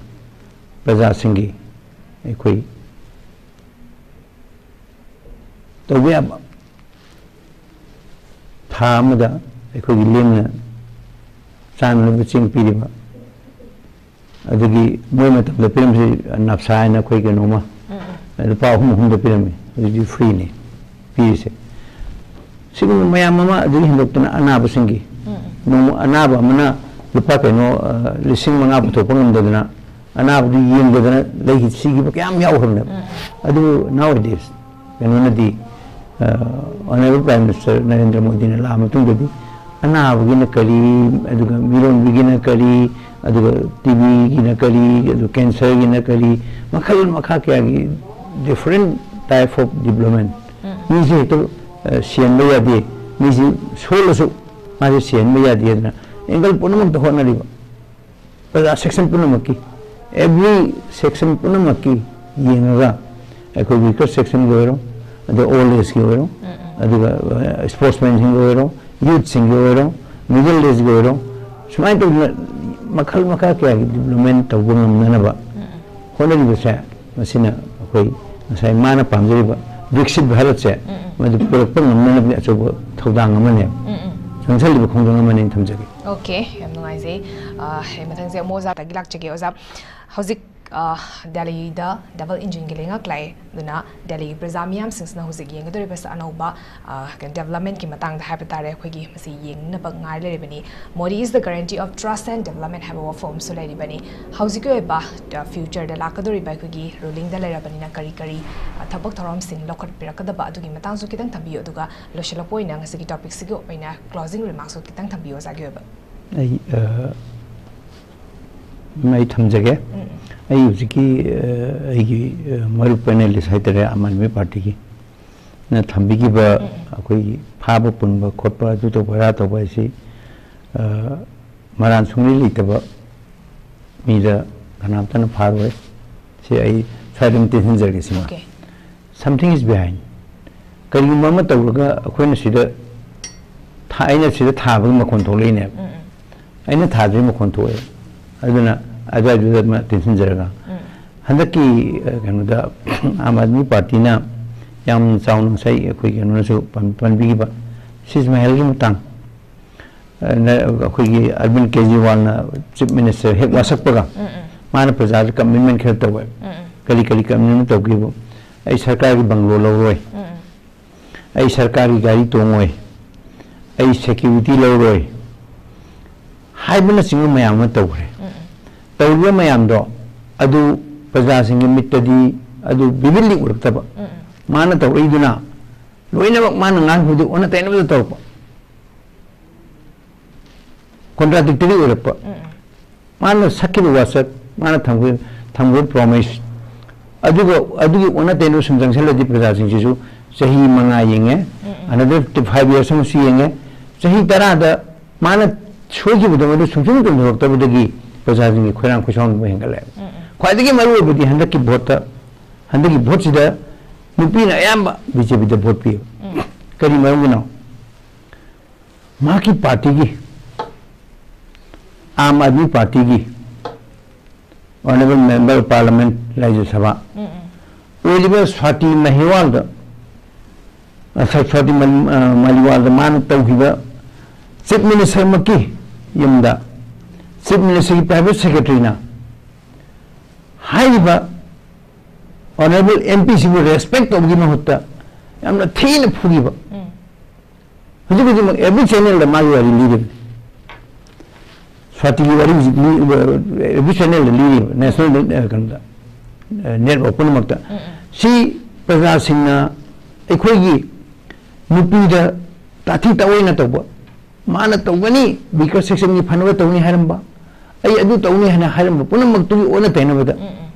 ꯄ꯭ꯔꯖꯥꯁꯤꯡꯒꯤ, ꯑꯩꯈꯣꯏ ꯇꯧꯕ ꯌꯥꯕ, ꯊꯥ ꯑꯃꯗ ꯑꯩꯈꯣꯏꯒꯤ ꯂꯦꯝꯅ ꯆꯥꯅꯅꯕ ꯆꯦꯡ ꯄꯤꯔꯤꯕ, ꯑꯗꯨꯒꯤ ꯃꯣꯏ ꯃꯇꯝꯗ ꯄꯤꯔꯝꯕꯁꯤ ꯅꯞꯁꯥ ꯍꯥꯏꯅ ꯑꯩꯈꯣꯏ ꯀꯩꯅꯣꯝꯃ ꯎꯝ, ꯎꯝ꯫ ꯂꯨꯄꯥ ꯑꯍꯨꯝ ꯑꯍꯨꯝꯗ ꯄꯤꯔꯝꯃꯤ, ꯍꯧꯖꯤꯛꯇꯤ ꯐ꯭ꯔꯤꯅꯤ ꯄꯤꯔꯤꯁꯦ꯫ ꯁꯤꯒꯨꯝꯕ ꯃꯌꯥꯝ ꯑꯃ, ꯑꯗꯨꯗꯒꯤ ꯍꯦꯟꯗꯣꯛꯇꯅ ꯑꯅꯥꯕꯁꯤꯡꯒꯤ, ꯎꯝ, ꯎꯝ꯫ ꯅꯣꯡꯃ ꯑꯅꯥꯕ ꯑꯃꯅ ꯂꯨꯄꯥ ꯀꯩꯅꯣ, ꯑ, ꯂꯤꯁꯤꯡ ꯃꯉꯥ ꯄꯨꯊꯣꯛꯄ ꯉꯝꯗꯗꯅ, ꯑꯅꯥꯕꯗꯨ ꯌꯦꯡꯗꯗꯅ ꯂꯩꯈꯤ, ꯁꯤꯈꯤꯕ ꯀꯌꯥꯝ ꯌꯥꯎꯈ꯭ꯔꯕꯅꯦꯕ꯫ ꯎꯝ, ꯎꯝ꯫ ꯑꯗꯨꯕꯨ nowadays ꯀꯩꯅꯣꯅꯗꯤ, ꯑ, Honourable Prime Minister ꯅꯔꯦꯟꯗ꯭ꯔ ꯃꯣꯗꯤꯅ ꯂꯥꯛꯑ ꯃꯇꯨꯡꯗꯗꯤ ꯑꯅꯥꯕꯒꯤꯅ ꯀꯔꯤ, ꯑꯗꯨꯒ ꯃꯤꯔꯣꯟꯕꯒꯤꯅ ꯀꯔꯤ, ꯑꯗꯨꯒ ꯇꯤ ꯕꯤꯒꯤꯅ ꯀꯔꯤ, ꯑꯗꯨ ꯀꯦꯟꯁꯔꯒꯤꯅ ꯀꯔꯤ, ꯃꯈꯜ ꯃꯈꯥ ꯀꯌꯥꯒꯤ different type of development꯫ ꯎꯝ꯫ ꯃꯤꯁꯦ ꯍꯦꯛꯇ, ꯑ, ꯁꯤꯍꯟꯕ ꯌꯥꯗꯦ, ꯃꯤꯁꯤ ꯁꯣꯜꯂꯁꯨ ꯃꯥꯁꯦ ꯁꯤꯍꯟꯕ ꯌꯥꯗꯦ ꯍꯥꯏꯗꯅ angle ꯄꯨꯝꯅꯃꯛꯇ ꯍꯣꯠꯅꯔꯤꯕ꯫ ꯄ꯭ꯔꯖꯥ section ꯄꯨꯝꯅꯃꯛꯀꯤ, every section ꯄꯨꯝꯅꯃꯛꯀꯤ ꯌꯦꯡꯉꯒ, ꯑꯩꯈꯣꯏ weaker sectionꯒꯤ ꯑꯣꯏꯔꯣ, ꯑꯗꯩ old ageꯀꯤ ꯑꯣꯏꯔꯣ, ꯎꯝ, ꯎꯝ꯫ ꯑꯗꯨꯒ, ꯑ, sportsmanꯁꯤꯡꯒꯤ ꯑꯣꯏꯔꯣ, youthꯁꯤꯡꯒꯤ ꯑꯣꯏꯔꯣ, middle ageꯀꯤ ꯑꯣꯏꯔꯣ, ꯁꯨꯃꯥꯏꯅ ꯇꯧꯗꯅ ꯃꯈꯜ ꯃꯈꯥ ꯀꯌꯥꯒꯤ development ꯇꯧꯕ ꯉꯝꯅꯅꯕ ꯎꯝ, ꯎꯝ꯫ ꯍꯣꯠꯅꯔꯤꯕꯁꯦ, ꯃꯁꯤꯅ ꯑꯩꯈꯣꯏ ꯉꯁꯥꯏ ꯃꯥꯅ ꯄꯥꯝꯖꯔꯤꯕ ꯕꯤꯛꯁꯤꯠ ꯚꯥꯔꯠꯁꯦ, ꯎꯝ, ꯎꯝ꯫ ꯃꯗꯨ ꯄꯨꯔꯛꯄ ꯉꯝꯅꯅꯕꯒꯤ ꯑꯆꯧꯕ ꯊꯧꯗꯥꯡ ꯑꯃꯅꯦꯕ꯫ ꯎꯝ, ꯎꯝ꯫ ꯆꯪꯁꯤꯜꯂꯤꯕ ꯈꯣꯡꯖꯪ ꯑꯃꯅꯦꯅ ꯊꯝꯖꯒꯦ꯫ ꯑꯣꯀꯦ, ꯌꯥꯝ ꯅꯨꯡꯉꯥꯏꯖꯩ꯫ ꯑ, ꯑꯩ ꯃꯊꯪꯁꯦ ꯑꯃꯨꯛ ꯑꯣꯖꯥꯗꯒꯤ ꯂꯥꯛꯆꯒꯦ꯫ ꯑꯣꯖꯥ, ꯍꯧꯖꯤꯛ, ꯑ, ꯗꯦꯜꯂꯤꯗ double engineꯒꯤ ꯂꯩꯉꯥꯛ ꯂꯥꯛꯑꯦ, ꯑꯗꯨꯅ ꯗꯦꯜꯂꯤꯒꯤ ꯄ꯭ꯔꯖꯥ ꯃꯤꯌꯥꯝꯁꯤꯡꯁꯤꯅ ꯍꯧꯖꯤꯛ ꯌꯦꯡꯒꯗꯧꯔꯤꯕꯁꯦ ꯑꯅꯧꯕ, ꯑ, developmentꯀꯤ ꯃꯇꯥꯡꯗ ꯍꯥꯏꯕ ꯇꯥꯔꯦ, ꯑꯩꯈꯣꯏꯒꯤ ꯃꯁꯤ ꯌꯦꯡꯅꯕ ꯉꯥꯏ ꯂꯩꯔꯤꯕꯅꯤ꯫ "Modi is the guarantee of trust and development" ꯍꯥꯏꯕ ꯋꯥꯐꯝ ꯑꯃꯁꯨ ꯂꯩꯔꯤꯕꯅꯤ꯫ ꯍꯧꯖꯤꯛꯀꯤ ꯑꯣꯏꯕ, ꯑ, futureꯗ ꯂꯥꯛꯀꯗꯧꯔꯤꯕ ꯑꯩꯈꯣꯏꯒꯤ rulingꯗ ꯂꯩꯔꯕꯅꯤꯅ ꯀꯔꯤ ꯀꯔꯤ, ꯑ, ꯊꯕꯛ ꯊꯧꯔꯝꯁꯤꯡ ꯂꯧꯈꯠꯄꯤꯔꯛꯀꯗꯕ ꯑꯗꯨꯒꯤ ꯃꯇꯥꯡꯁꯨ ꯈꯤꯇꯪ ꯊꯝꯕꯤꯌꯨ, ꯑꯗꯨꯒ ꯂꯣꯏꯁꯤꯜꯂꯛꯄ ꯑꯣꯏꯅ ꯉꯁꯤꯒꯤ topicꯁꯤꯒꯤ ꯑꯣꯏꯅ closing remarksꯁꯨ ꯈꯤꯇꯪ ꯊꯝꯕꯤꯌꯨ ꯑꯣꯖꯥꯒꯤ ꯑꯣꯏꯕ꯫ ꯑꯩ, ꯑ, ꯑꯩ ꯊꯝꯖꯒꯦ꯫ ꯎꯝ, ꯎꯝ꯫ ꯑꯩ ꯍꯧꯖꯤꯛꯀꯤ, ꯑ, ꯑꯩꯒꯤ, ꯑ, ꯃꯔꯨꯞ panelist ꯍꯥꯏꯇꯥꯔꯦ, ꯑꯥꯝ ꯑꯥꯗꯃꯤ ꯄꯥꯔꯇꯤꯒꯤ, ꯅ ꯊꯝꯕꯤꯈꯤꯕ ꯑꯩꯈꯣꯏꯒꯤ ꯐꯥꯕ ꯄꯨꯟꯕ ꯈꯣꯠꯄ ꯑꯗꯨ ꯇꯧꯕ ꯑꯗꯥ ꯇꯧꯕ ꯍꯥꯏꯁꯤ, ꯑ, ꯃꯔꯥꯟ ꯁꯨꯡꯂꯩ ꯂꯩꯇꯕ ꯃꯤꯗ ꯀꯅꯥꯝꯇꯅ ꯐꯥꯔꯣꯏ꯫ ꯁꯤ ꯑꯩ ꯁ꯭ꯋꯥꯏꯗ ꯑꯗꯨꯝ ꯇꯦꯟꯁꯤꯟꯖꯔꯒꯦ ꯁꯤꯃ꯫ Okay. Something is behind. ꯀꯔꯤꯒꯨꯝꯕ ꯑꯃ ꯇꯧꯔꯒ ꯑꯩꯈꯣꯏꯅ ꯁꯤꯗ ꯊꯥ-, ꯑꯩꯅ ꯁꯤꯗ ꯊꯥꯕꯒꯤ ꯃꯈꯣꯟ ꯊꯣꯛꯂꯛꯏꯅꯦꯕ꯫ ꯑꯩꯅ ꯊꯥꯗ꯭ꯔꯤ ꯃꯈꯣꯟ ꯊꯣꯛꯑꯦ꯫ ꯑꯗꯨꯅ ꯑꯗꯨꯋꯥꯏꯗꯨꯗ ꯑꯃ ꯇꯦꯟꯁꯤꯟꯖꯔꯒ ꯍꯟꯗꯛꯀꯤ, ꯑ, ꯀꯩꯅꯣꯗ ꯑꯥꯝ ꯑꯥꯗꯃꯤ ꯄꯥꯔꯇꯤꯅ ꯌꯥꯝ ꯆꯥꯎꯅ ꯉꯁꯥꯏ ꯑꯩꯈꯣꯏ ꯀꯩꯅꯣꯅꯁꯨ ꯄꯟ-, ꯄꯟꯕꯤꯈꯤꯕ ꯁꯤꯖ ꯃꯍꯜꯒꯤ ꯃꯇꯥꯡ, ꯑ, ꯅ-, ꯑꯩꯈꯣꯏꯒꯤ ꯑꯔꯕꯤꯟ ꯀꯦꯖꯔꯤꯋꯥꯜꯅ ꯆꯤꯐ ꯃꯤꯅꯤꯁꯇꯔ ꯍꯦꯛ ꯋꯥꯁꯛꯄꯒ ꯃꯥꯅ ꯄ꯭ꯔꯖꯥꯗ ꯀꯃꯤꯠꯃꯦꯟ ꯈꯔ ꯇꯧꯋꯦ꯫ ꯀꯔꯤ ꯀꯔꯤ ꯀꯃꯤꯠꯃꯦꯟ ꯇꯧꯒꯦꯕꯨ, "ꯑꯩ ꯁꯔꯀꯥꯔꯒꯤ ꯕꯪꯒ꯭ꯂꯣ ꯂꯧꯔꯣꯏ, ꯑꯩ ꯁꯔꯀꯥꯔꯒꯤ ꯒꯥꯔꯤ ꯇꯣꯡꯉꯣꯏ, ꯑꯩ ꯁꯦꯀ꯭ꯌꯨꯔꯤꯇꯤ ꯂꯧꯔꯣꯏ" ꯍꯥꯏꯕꯅꯆꯤꯡꯕ ꯃꯌꯥꯝ ꯑꯃ ꯇꯧꯈ꯭ꯔꯦ꯫ ꯇꯧꯔꯤꯕ ꯃꯌꯥꯝꯗꯣ ꯑꯗꯨ ꯄ꯭ꯔꯖꯥꯁꯤꯡꯒꯤ ꯃꯤꯠꯇꯗꯤ ꯑꯗꯨ ꯕꯤꯕꯤꯠꯂꯤ ꯎꯔꯛꯇꯕ꯫ ꯃꯥꯅ ꯇꯧꯔꯛꯏꯗꯨꯅ ꯂꯣꯏꯅꯃꯛ ꯃꯥꯅ ꯉꯥꯡꯈꯤꯕꯗꯨ ꯑꯣꯟꯅ ꯇꯩꯅꯕꯗ ꯇꯧꯔꯛꯄ, ꯀꯣꯟꯇ꯭ꯔꯥꯗꯤꯛꯇꯔꯤ ꯑꯣꯏꯔꯛꯄ꯫ ꯃꯥꯅ ꯁꯛꯈꯤꯕ ꯋꯥꯁꯛ, ꯃꯥꯅ ꯊꯝꯈꯤꯕ, ꯊꯝꯈꯤꯕ ꯄ꯭ꯔꯣꯃꯤꯁ, ꯑꯗꯨꯒ ꯑꯗꯨꯒꯤ ꯑꯣꯟꯅ ꯇꯩꯅꯕ ꯁꯨꯝ ꯆꯪꯁꯤꯜꯂꯗꯤ ꯄ꯭ꯔꯖꯥꯁꯤꯡꯁꯤꯁꯨ ꯆꯍꯤ ꯃꯉꯥ ꯌꯦꯡꯉꯦ, ꯑꯅꯗꯔ ꯐꯥꯏꯚ ꯌꯔꯁ ꯑꯃꯁꯨ ꯌꯦꯡꯉꯦ, ꯆꯍꯤ ꯇꯔꯥꯗ ꯃꯥꯅ ꯁꯣꯏꯈꯤꯕꯗꯣ ꯃꯗꯨ ꯁꯨꯡꯆꯨꯝ ꯆꯨꯝꯊꯣꯔꯛꯇꯕꯗꯒꯤ ꯄ꯭ꯔꯖꯥꯁꯤꯡꯒꯤ ꯈꯣꯏꯔꯥꯡ ꯈꯣꯏꯁꯥꯎꯅꯕ ꯍꯦꯟꯒꯠꯂꯛꯑꯦ꯫ ꯈ꯭ꯋꯥꯏꯗꯒꯤ ꯃꯔꯨ ꯑꯣꯏꯕꯗꯤ ꯍꯟꯗꯛꯀꯤ ꯚꯣꯠꯇ, ꯍꯟꯗꯛꯀꯤ ꯚꯣꯠꯁꯤꯗ ꯅꯨꯄꯤꯅ ꯑꯌꯥꯝꯕ ꯕꯤ ꯖꯦ ꯄꯤꯗ ꯚꯣꯠ ꯄꯤꯌꯦꯕ꯫ ꯀꯔꯤ ꯃꯔꯝꯒꯤꯅꯣ? ꯃꯍꯥꯛꯀꯤ ꯄꯥꯔꯇꯤꯒꯤ, ꯑꯥꯝ ꯑꯥꯗꯃꯤ ꯄꯥꯔꯇꯤꯒꯤ ꯑꯣꯅꯔꯦꯕꯜ ꯃꯦꯝꯕꯔ ꯑꯣꯐ ꯄꯥꯔꯂꯥꯃꯦꯟꯠ, ꯔꯥꯖ꯭ꯌ ꯁꯚꯥ ꯑꯣꯏꯔꯤꯕ ꯁ꯭ꯋꯥꯇꯤ ꯃꯍꯤꯋꯥꯜꯗ, ꯑ, ꯁ꯭ꯋꯥꯇꯤ ꯃꯥꯂꯤ-, ꯑ, ꯃꯥꯂꯤꯋꯥꯜꯗ ꯃꯥꯅ ꯇꯧꯈꯤꯕ ꯆꯤꯐ ꯃꯤꯅꯤꯁꯇꯔꯃꯛꯀꯤ ꯌꯨꯝꯗ ꯆꯤꯐ ꯃꯤꯅꯤꯁꯇꯔꯒꯤ ꯄ꯭ꯔꯥꯏꯚꯦꯠ ꯁꯦꯀ꯭ꯔꯦꯇꯔꯤꯅ ꯍꯥꯏꯔꯤꯕ ꯑꯣꯅꯔꯦꯕꯜ ꯑꯦꯝ ꯄꯤꯁꯤꯕꯨ ꯔꯦꯁꯄꯦꯛ ꯇꯧꯕꯒꯤ ꯃꯍꯨꯠꯇ ꯌꯥꯝꯅ ꯊꯤꯅ ꯐꯨꯈꯤꯕ꯫ ꯍꯧꯖꯤꯛ ꯍꯧꯖꯤꯛꯃꯛ ꯑꯦꯚ꯭ꯔꯤ ꯆꯦꯅꯦꯜꯗ ꯃꯥꯒꯤ ꯋꯥꯔꯤ ꯂꯤꯔꯤꯕꯅꯤ꯫ ꯁ꯭ꯋꯥꯇꯤꯒꯤ ꯋꯥꯔꯤ ꯍꯧꯖꯤꯛ ꯂꯤ-, ꯑꯦꯚ꯭ꯔꯤ ꯆꯦꯅꯦꯜꯗ ꯂꯤꯔꯤꯕ, ꯅꯦꯁꯅꯦꯜ, ꯑ, ꯀꯩꯅꯣꯗ, ꯑ, ꯅꯦꯠꯋꯥꯔꯛ ꯄꯨꯝꯅꯃꯛꯇ꯫ ꯁꯤ ꯄ꯭ꯔꯖꯥꯁꯤꯡꯅ ꯑꯩꯈꯣꯏꯒꯤ ꯅꯨꯄꯤꯗ ꯇꯥꯊꯤ ꯇꯥꯑꯣꯏꯅ ꯇꯧꯕ, ꯃꯥꯅ ꯇꯧꯒꯅꯤ, ꯋꯤꯀꯔ ꯁꯦꯛꯁꯟꯒꯤ ꯐꯅꯕ ꯇꯧꯅꯤ ꯍꯥꯏꯔꯝꯕ, ꯑꯩ ꯑꯗꯨ ꯇꯧꯅꯤ ꯍꯥꯏꯅ ꯍꯥꯏꯔꯝꯕ ꯄꯨꯝꯅꯃꯛꯇꯨꯒꯤ ꯑꯣꯟꯅ ꯇꯩꯅꯕꯗ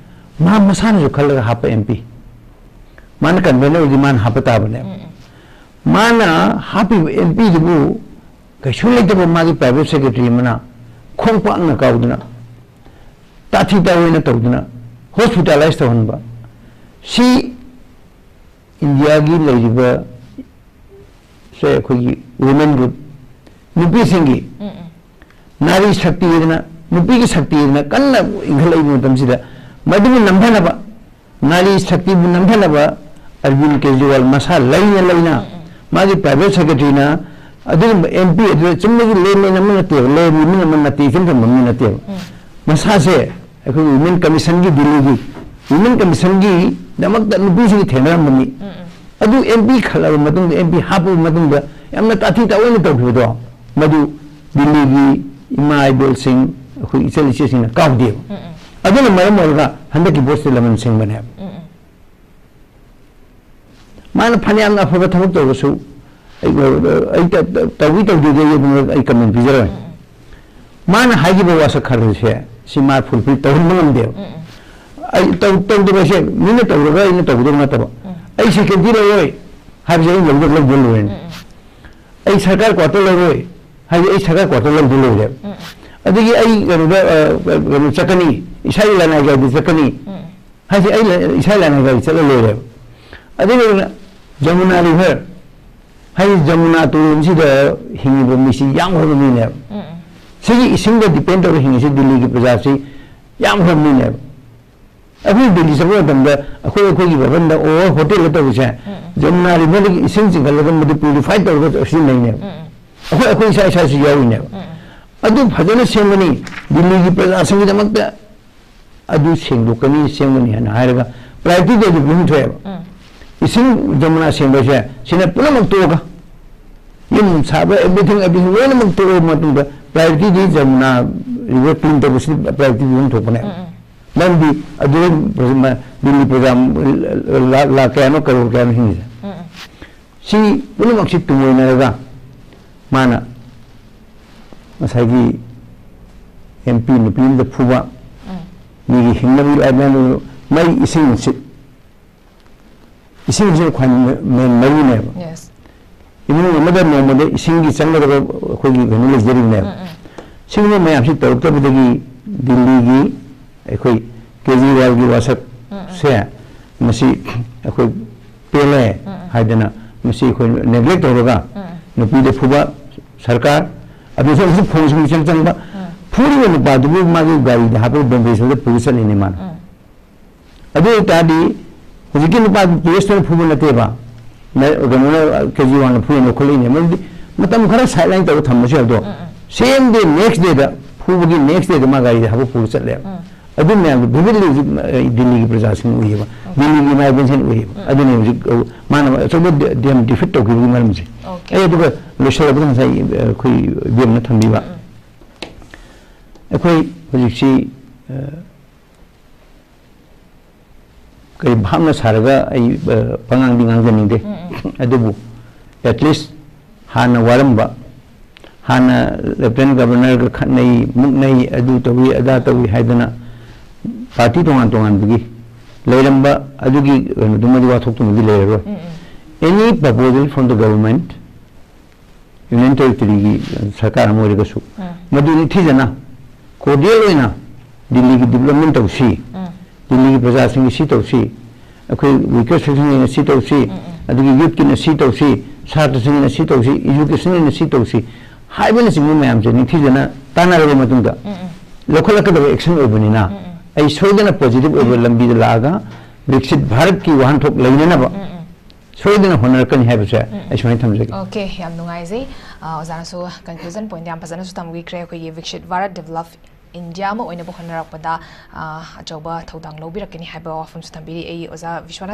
ꯃꯥ ꯃꯁꯥꯅꯁꯨ ꯈꯜꯂꯒ ꯍꯥꯞꯄ ꯑꯦꯝ ꯄꯤ꯫ ꯃꯥꯅ ꯀꯟꯚꯦꯅꯔ ꯑꯣꯏꯔꯗꯤ ꯃꯥꯅ ꯍꯥꯞꯄ ꯇꯥꯕꯅꯦꯕ꯫ ꯃꯥꯅ ꯍꯥꯞꯄꯤꯕ ꯑꯦꯝ ꯄꯤꯗꯨꯕꯨ ꯀꯩꯁꯨ ꯂꯩꯇꯕ ꯃꯥꯒꯤ ꯄ꯭ꯔꯥꯏꯚꯦꯠ ꯁꯦꯀ꯭ꯔꯦꯇꯔꯤ ꯑꯃꯅ ꯈꯣꯡ ꯄꯥꯛꯅ ꯀꯥꯎꯗꯅ, ꯇꯥꯊꯤ ꯇꯥꯑꯣꯏꯅ ꯇꯧꯗꯅ ꯍꯣꯁꯄꯤꯇꯥꯂꯥꯏꯁ ꯇꯧꯍꯟꯕ꯫ ꯁꯤ ꯏꯟꯗꯤꯌꯥꯒꯤ ꯂꯩꯔꯤꯕ, ꯁꯦ, ꯑꯩꯈꯣꯏꯒꯤ ꯋꯨꯃꯦꯟ ꯒ꯭ꯔꯨꯞ, ꯅꯨꯄꯤꯁꯤꯡꯒꯤ ꯎꯝ, ꯎꯝ꯫ ꯅꯥꯔꯤ ꯁꯛꯇꯤ ꯍꯥꯏꯗꯅ, ꯅꯨꯄꯤꯒꯤ ꯁꯛꯇꯤ ꯍꯥꯏꯗꯅ ꯀꯟꯅ ꯏꯟꯈꯠꯂꯛꯏꯕ ꯃꯇꯝꯁꯤꯗ, ꯃꯗꯨꯕꯨ ꯅꯝꯊꯅꯕ, ꯅꯥꯔꯤ ꯁꯛꯇꯤꯕꯨ ꯅꯝꯊꯅꯕ ꯑꯔꯕꯤꯟ ꯀꯦꯖꯔꯤꯋꯥꯜ ꯃꯁꯥ ꯂꯩꯅ ꯂꯩꯅ, ꯎꯝ, ꯎꯝ꯫ ꯃꯥꯒꯤ ꯄ꯭ꯔꯥꯏꯚꯦꯠ ꯁꯦꯀ꯭ꯔꯦꯇꯔꯤꯅ ꯑꯗꯨꯒꯨꯝꯕ ꯑꯦꯝ ꯄꯤ ꯑꯗꯨꯗ ꯆꯨꯝꯅꯒꯤ ꯂꯦꯟꯃꯦꯟ ꯑꯃ ꯅꯠꯇꯦꯕ, ꯂꯦꯟꯃꯦꯟ ꯑꯃ ꯅꯠꯇꯦ, ꯏꯆꯝ ꯆꯝꯕ ꯃꯤ ꯅꯠꯇꯦꯕ꯫ ꯎꯝ꯫ ꯃꯁꯥꯁꯦ ꯑꯩꯈꯣꯏꯒꯤ ꯋꯨꯃꯦꯟ ꯀꯃꯤꯁꯟꯒꯤ, ꯗꯤꯜꯂꯤꯒꯤ ꯋꯨꯃꯦꯟ ꯀꯃꯤꯁꯟꯒꯤꯗꯃꯛꯇ ꯅꯨꯄꯤꯁꯤꯡꯒꯤ ꯊꯦꯡꯅꯔꯝꯕꯅꯤ꯫ ꯎꯝ, ꯎꯝ꯫ ꯑꯗꯨ ꯑꯦꯝ ꯄꯤ ꯈꯜꯂꯕ ꯃꯇꯨꯡꯗ, ꯑꯦꯝ ꯄꯤ ꯍꯥꯞꯄꯕ ꯃꯇꯨꯡꯗ ꯌꯥꯝꯅ ꯇꯥꯊꯤ ꯇꯥꯑꯣꯏꯅ ꯇꯧꯈꯤꯕꯗꯣ, ꯃꯗꯨ ꯗꯤꯜꯂꯤꯒꯤ ꯏꯃꯥ ꯏꯕꯦꯜꯁꯤꯡ, ꯑꯩꯈꯣꯏ ꯏꯆꯜ ꯏꯆꯦꯁꯤꯡꯅ ꯀꯥꯎꯗꯦꯕ꯫ ꯎꯝ, ꯎꯝ꯫ ꯑꯗꯨꯅ ꯃꯔꯝ ꯑꯣꯏꯔꯒ ꯍꯟꯗꯛꯀꯤ ꯚꯣꯠꯁꯤꯗ ꯂꯃꯟ ꯁꯦꯡꯕꯅꯦꯕ꯫ ꯎꯝ, ꯎꯝ꯫ ꯃꯥꯅ ꯐꯅꯌꯥꯝꯅ ꯑꯐꯕ ꯊꯕꯛ ꯇꯧꯔꯁꯨ, ꯑꯩ, ꯑꯩ ꯇ-, ꯇ-, ꯇꯧꯏ ꯇꯧꯗꯦꯗꯤ ꯑꯩ ꯑꯗꯨꯝ ꯑꯩ ꯀꯃꯦꯟ ꯄꯤꯖꯔꯣꯏ꯫ ꯎꯝ, ꯎꯝ꯫ ꯃꯥꯅ ꯍꯥꯏꯈꯤꯕ ꯋꯥꯁꯛ ꯈꯔꯁꯦ, ꯁꯤ ꯃꯥ ꯐꯨꯜꯐꯤꯜ ꯇꯧꯍꯟꯕ ꯉꯝꯗꯦꯕ꯫ ꯎꯝ, ꯎꯝ꯫ ꯑꯩ ꯇꯧ-, ꯇꯧꯗꯕ ꯍꯥꯏꯁꯦ ꯃꯤꯅ ꯇꯧꯔꯒ ꯑꯩꯅ ꯇꯧꯒꯗꯕ ꯅꯠꯇꯕ꯫ ꯎꯝ꯫ ꯑꯩ ꯁꯦꯀ꯭ꯌꯨꯔꯤꯇꯤ ꯂꯧꯔꯣꯏ ꯍꯥꯏꯕꯁꯦ ꯑꯩ ꯂꯧꯗ ꯂꯧꯗ ꯂꯣꯏꯔꯦꯅꯦ꯫ ꯎꯝ, ꯎꯝ꯫ ꯑꯩ ꯁꯔꯀꯥꯔ ꯀ꯭ꯋꯥꯇꯔ ꯂꯧꯔꯣꯏ ꯍꯥꯏꯗꯤ ꯑꯩ ꯁꯔꯀꯥꯔ ꯀ꯭ꯋꯥꯇꯔ ꯂꯧꯗ ꯂꯣꯏꯔꯦꯕ꯫ ꯎꯝ, ꯎꯝ꯫ ꯑꯗꯒꯤ ꯑꯩ ꯀꯩꯅꯣꯗ, ꯑ, ꯀꯩꯅꯣ ꯆꯠꯀꯅꯤ, ꯏꯁꯥꯒꯤ ꯂꯅꯥꯏ ꯒꯥꯔꯤꯗ ꯆꯠꯀꯅꯤ ꯎꯝ꯫ ꯍꯥꯏꯁꯦ ꯑꯩ ꯂ-, ꯏꯁꯥꯒꯤ ꯂꯅꯥꯏ ꯒꯥꯔꯤ ꯆꯠꯂ ꯂꯣꯏꯔꯦꯕ꯫ ꯑꯗꯨꯒ ꯖꯃꯨꯅꯥ ꯔꯤꯚꯔ ꯍꯥꯏꯗꯤ ꯖꯃꯨꯅꯥ ꯇꯨꯔꯦꯜꯁꯤꯗ ꯍꯤꯡꯉꯤꯕ ꯃꯤꯁꯤ ꯌꯥꯝꯈ꯭ꯔꯕ ꯃꯤꯅꯦꯕ꯫ ꯎꯝ, ꯎꯝ꯫ ꯁꯤꯒꯤ ꯏꯁꯤꯡꯗ ꯗꯤꯄꯦꯟ ꯇꯧꯔꯒ ꯍꯤꯡꯉꯤꯁꯤ ꯗꯤꯜꯂꯤꯒꯤ ꯄ꯭ꯔꯖꯥꯁꯤ ꯌꯥꯝꯈ꯭ꯔꯕ ꯃꯤꯅꯦꯕ꯫ ꯑꯩꯈꯣꯏ ꯗꯤꯜꯂꯤ ꯆꯠꯄ ꯃꯇꯝꯗ ꯑꯩꯈꯣꯏ, ꯑꯩꯈꯣꯏꯒꯤ ꯚꯕꯟꯗ ꯑꯣꯔ ꯍꯣꯇꯦꯜꯗ ꯇꯧꯕꯁꯦ, ꯎꯝ, ꯎꯝ꯫ ꯖꯃꯨꯅꯥ ꯔꯤꯚꯔꯗꯒꯤ ꯏꯁꯤꯡ ꯆꯤꯡꯈꯠꯂꯒ ꯃꯗꯨ ꯄ꯭ꯌꯨꯔꯤꯐꯥꯏ ꯇꯧꯔꯒ ꯁꯤꯖꯤꯟꯅꯩꯅꯦꯕ꯫ ꯎꯝ, ꯎꯝ꯫ ꯑꯩꯈꯣꯏ, ꯑꯩꯈꯣꯏ ꯏꯁꯥ ꯏꯁꯥꯁꯨ ꯌꯥꯎꯔꯤꯅꯦꯕ꯫ ꯎꯝ, ꯎꯝ꯫ ꯑꯗꯨ ꯐꯖꯅ ꯁꯦꯝꯒꯅꯤ, ꯗꯤꯜꯂꯤꯒꯤ ꯄ꯭ꯔꯖꯥꯁꯤꯡꯒꯤꯗꯃꯛꯇ ꯑꯗꯨ ꯁꯦꯡꯗꯣꯛꯀꯅꯤ, ꯁꯦꯝꯒꯅꯤ ꯍꯥꯏꯅ ꯍꯥꯏꯔꯒ ꯄ꯭ꯔꯥꯏꯌꯣꯔꯤꯇꯤꯗꯤ ꯑꯗꯨ ꯄꯤꯐꯝ ꯊꯣꯛꯑꯦꯕ꯫ ꯎꯝ꯫ ꯏꯁꯤꯡ ꯖꯃꯨꯅꯥ ꯁꯦꯡꯕꯁꯦ ꯁꯤꯅ ꯄꯨꯝꯅꯃꯛ ꯇꯣꯛꯑꯒ, ꯌꯨꯝ ꯁꯥꯕ, everything, everything ꯂꯣꯏꯅꯃꯛ ꯇꯣꯛꯑꯕ ꯃꯇꯨꯡꯗ ꯄ꯭ꯔꯥꯏꯌꯣꯔꯤꯇꯤꯗꯤ ꯖꯃꯨꯅꯥ ꯔꯤꯚꯔ ꯀ꯭ꯂꯤꯟ ꯇꯧꯕꯁꯤꯗꯤ ꯄ꯭ꯔꯥꯏꯌꯣꯔꯤꯇꯤꯗꯤ ꯑꯗꯨꯝ ꯊꯣꯛꯄꯅꯦ꯫ ꯎꯝ, ꯎꯝ꯫ ꯃꯔꯝꯗꯤ ꯑꯗꯨꯗ ꯃ-, ꯗꯤꯜꯂꯤ ꯄ꯭ꯔꯖꯥ ꯂꯥ-, ꯂꯥꯈ ꯀꯌꯥꯅꯣ, ꯀꯔꯣꯔ ꯀꯌꯥꯅꯣ ꯍꯤꯡꯉꯤꯁꯦ꯫ ꯎꯝ, ꯎꯝ꯫ ꯁꯤ ꯄꯨꯝꯅꯃꯛꯁꯤ ꯇꯨꯡꯑꯣꯏꯅꯔꯒ ꯃꯥꯅ ꯉꯁꯥꯏꯒꯤ ꯑꯦꯝ ꯄꯤ ꯅꯨꯄꯤ ꯑꯃꯗ ꯐꯨꯕ, ꯎꯝ꯫ ꯃꯤꯒꯤ ꯍꯤꯡꯅꯕꯒꯤ ꯂꯥꯏꯔꯤ ꯃꯌꯥꯝꯗꯨ, ꯃꯩ, ꯏꯁꯤꯡ, ꯅꯨꯡꯁꯤꯠ, ꯏꯁꯤꯡꯁꯤꯅ ꯈ꯭ꯋꯥꯏ ꯃꯦꯟ ꯃꯔꯨꯅꯦꯕ꯫ ꯌꯦꯁ꯫ ꯏꯃꯨꯡ ꯑꯃꯗ ꯅꯣꯡꯃꯗ ꯏꯁꯤꯡꯒꯤ ꯆꯪꯒꯗꯕ ꯑꯩꯈꯣꯏꯒꯤ ꯀꯩꯅꯣ ꯂꯩꯖꯔꯤꯕꯅꯦꯕ꯫ ꯎꯝ, ꯎꯝ꯫ ꯁꯤꯒꯨꯝꯕ ꯃꯌꯥꯝꯁꯤ ꯇꯧꯔꯛꯇꯕꯗꯒꯤ ꯗꯤꯜꯂꯤꯒꯤ ꯑꯩꯈꯣꯏ ꯀꯦꯖꯔꯤꯋꯥꯜꯒꯤ ꯋꯥꯁꯛꯁꯦ ꯃꯁꯤ ꯑꯩꯈꯣꯏ ꯄꯦꯜꯂꯦ ꯍꯥꯏꯗꯅ ꯃꯁꯤ ꯑꯩꯈꯣꯏ ꯅꯦꯒ꯭ꯂꯦꯛ ꯇꯧꯔꯒ ꯅꯨꯄꯤꯗ ꯐꯨꯕ ꯁꯔꯀꯥꯔ, ꯑꯗꯨꯁꯨ ꯑꯃꯨꯛꯁꯨ ꯐꯣꯟꯁꯤꯡ ꯆꯪ ꯆꯪꯕ, ꯐꯨꯔꯤꯕ ꯅꯨꯄꯥꯗꯨꯕꯨ ꯃꯥꯒꯤ ꯒꯥꯔꯤꯗ ꯍꯥꯞꯄꯒ ꯕꯣꯝꯕꯦ ꯁꯣꯗ ꯄꯨꯔ ꯆꯠꯂꯤꯅꯦ ꯃꯥꯅ꯫ ꯑꯗꯨ ꯑꯣꯏꯇꯥꯔꯗꯤ ꯍꯧꯖꯤꯛꯀꯤ ꯅꯨꯄꯥꯗꯨ ꯄꯨꯂꯤꯁꯇꯨꯅ ꯐꯨꯕ ꯅꯠꯇꯦꯕ, ꯅ- ꯀꯩꯅꯣꯅ, ꯀꯦꯖꯔꯤꯋꯥꯜꯅ ꯐꯨꯏꯅ ꯂꯧꯈꯠꯂꯛꯏꯅꯦ꯫ ꯃꯔꯝꯗꯤ ꯃꯇꯝ ꯈꯔ ꯁꯥꯏꯠ ꯂꯥꯏꯟ ꯇꯧꯔ ꯊꯝꯕꯁꯨ ꯌꯥꯏ꯫ ꯑꯗꯣ ꯁꯦꯝ ꯗꯦ ꯅꯦꯛꯁ ꯗꯦꯗ, ꯐꯨꯕꯒꯤ ꯅꯦꯛꯁ ꯗꯦꯗ ꯃꯥ ꯒꯥꯔꯤꯗ ꯍꯥꯞꯄ ꯄꯨꯔ ꯆꯠꯂꯦꯕ꯫ ꯑꯗꯨ ꯃꯌꯥꯝꯗꯣ ꯚꯤꯚꯤꯗꯂꯤ ꯍꯧꯖꯤꯛ ꯑ, ꯗꯤꯜꯂꯤꯒꯤ ꯄ꯭ꯔꯖꯥꯁꯤꯡ ꯎꯏꯌꯦꯕ, ꯗꯤꯜꯂꯤꯒꯤ ꯏꯃꯥ ꯏꯕꯦꯟꯁꯤꯡ ꯎꯏꯌꯦꯕ꯫ ꯑꯗꯨꯅ ꯍꯧꯖꯤꯛ ꯑ, ꯃꯥꯅ ꯑꯆꯧꯕ ꯗꯦꯝ ꯗꯤꯐꯤꯠ ꯇꯧꯈꯤꯕꯒꯤ ꯃꯔꯝꯁꯦ꯫ Okay. ꯑꯩ ꯑꯗꯨꯒ ꯂꯣꯏꯁꯤꯜꯂꯛꯄꯗ ꯉꯁꯥꯏ ꯑ, ꯑꯩꯈꯣꯏ ꯏꯕꯦꯝꯅ ꯊꯝꯕꯤꯕ, ꯑꯩꯈꯣꯏ ꯍꯧꯖꯤꯛꯁꯤ ꯑ, ꯀꯔꯤ ꯚꯥꯞꯅ ꯁꯥꯔꯒ ꯑꯩ ꯑ, ꯄꯉꯥꯡꯗꯤ ꯉꯥꯡꯖꯅꯤꯡꯗꯦ꯫ ꯑꯗꯨꯕꯨ at least ꯍꯥꯟꯅ ꯋꯥꯔꯝꯕ, ꯍꯥꯟꯅ ꯂꯦꯐꯇꯤꯅꯦꯟ ꯒꯕꯔꯅꯔꯒ ꯈꯠꯅꯩ, ꯃꯨꯛꯅꯩ, ꯑꯗꯨ ꯇꯧꯏ, ꯑꯗꯥ ꯇꯧꯏ ꯍꯥꯏꯗꯅ ꯄꯥꯔꯇꯤ ꯇꯣꯉꯥꯟ ꯇꯣꯉꯥꯟꯕꯒꯤ ꯂꯩꯔꯝꯕ ꯑꯗꯨꯒꯤ ꯀꯩꯅꯣꯗꯨꯃꯗꯤ, ꯋꯥꯊꯣꯛꯇꯨꯃꯗꯤ ꯂꯩꯔꯔꯣꯏ꯫ Any proposal from the government, union ꯇꯦꯔꯤꯇꯣꯔꯤꯒꯤ ꯁꯔꯀꯥꯔ ꯑꯃ ꯑꯣꯏꯔꯒꯁꯨ ꯃꯗꯨ ꯅꯤꯡꯊꯤꯖꯅ ꯀꯣꯔꯗꯤꯌꯦꯜ ꯑꯣꯏꯅ ꯗꯤꯜꯂꯤꯒꯤ ꯗꯤꯕꯂꯞꯃꯦꯟ ꯇꯧꯁꯤ, ꯗꯤꯜꯂꯤꯒꯤ ꯄ꯭ꯔꯖꯥꯁꯤꯡꯒꯤ ꯁꯤ ꯇꯧꯁꯤ, ꯑꯩꯈꯣꯏ ꯋꯤꯀꯔ ꯁꯦꯛꯁꯟꯒꯤꯅ ꯁꯤ ꯇꯧꯁꯤ, ꯑꯗꯒꯤ ꯌꯨꯠꯀꯤꯅ ꯁꯤ ꯇꯧꯁꯤ, ꯁꯥꯇ꯭ꯔꯁꯤꯡꯒꯤꯅ ꯁꯤ ꯇꯧꯁꯤ, ꯏꯖꯨꯀꯦꯁꯟꯒꯤꯅ ꯁꯤ ꯇꯧꯁꯤ ꯍꯥꯏꯕꯅꯆꯤꯡꯕ ꯃꯌꯥꯝꯁꯦ ꯅꯤꯡꯊꯤꯖꯅ ꯇꯥꯟꯅꯔꯕ ꯃꯇꯨꯡꯗ ꯂꯧꯈꯠꯂꯛꯀꯗꯕ ꯑꯦꯛꯁꯟ ꯑꯣꯏꯕꯅꯤꯅ ꯑꯩ ꯁꯣꯏꯗꯅ ꯄꯣꯖꯤꯇꯤꯚ ꯑꯣꯏꯕ ꯂꯝꯕꯤꯗ ꯂꯥꯛꯑꯒ ꯕꯤꯛꯁꯤꯠ ꯚꯥꯔꯠꯀꯤ ꯋꯥꯍꯟꯊꯣꯛ ꯂꯩꯅꯅꯕ ꯁꯣꯏꯗꯅ ꯍꯣꯠꯅꯔꯛꯀꯅꯤ ꯍꯥꯏꯕꯁꯦ ꯑꯩ ꯁꯨꯃꯥꯏꯅ ꯊꯝꯖꯒꯦ꯫ Okay, ꯌꯥꯝ ꯅꯨꯡꯉꯥꯏꯖꯩ꯫ ꯑ, ꯑꯣꯖꯥꯅꯁꯨ ꯀꯟꯀ꯭ꯂꯨꯖꯟ ꯄꯣꯏꯟꯠ ꯌꯥꯝ ꯐꯖꯅꯁꯨ ꯊꯝꯕꯤꯈ꯭ꯔꯦ꯫ ꯑꯩꯈꯣꯏꯒꯤ ꯕꯤꯛꯁꯤꯠ ꯚꯥꯔꯠ ꯗꯦꯕꯂꯞ ꯏꯟꯗꯤꯌꯥ ꯑꯃ ꯑꯣꯏꯅꯕ ꯍꯣꯠꯅꯔꯛꯄꯗ, ꯑ, ꯑꯆꯧꯕ ꯊꯧꯗꯥꯡ ꯂꯧꯕꯤꯔꯛꯀꯅꯤ ꯍꯥꯏꯕ ꯋꯥꯐꯝꯁꯨ ꯊꯝꯕꯤꯔꯤ꯫ ꯑꯩ ꯑꯣꯖꯥ ꯕꯤꯁ꯭ꯋꯥꯅꯥꯊ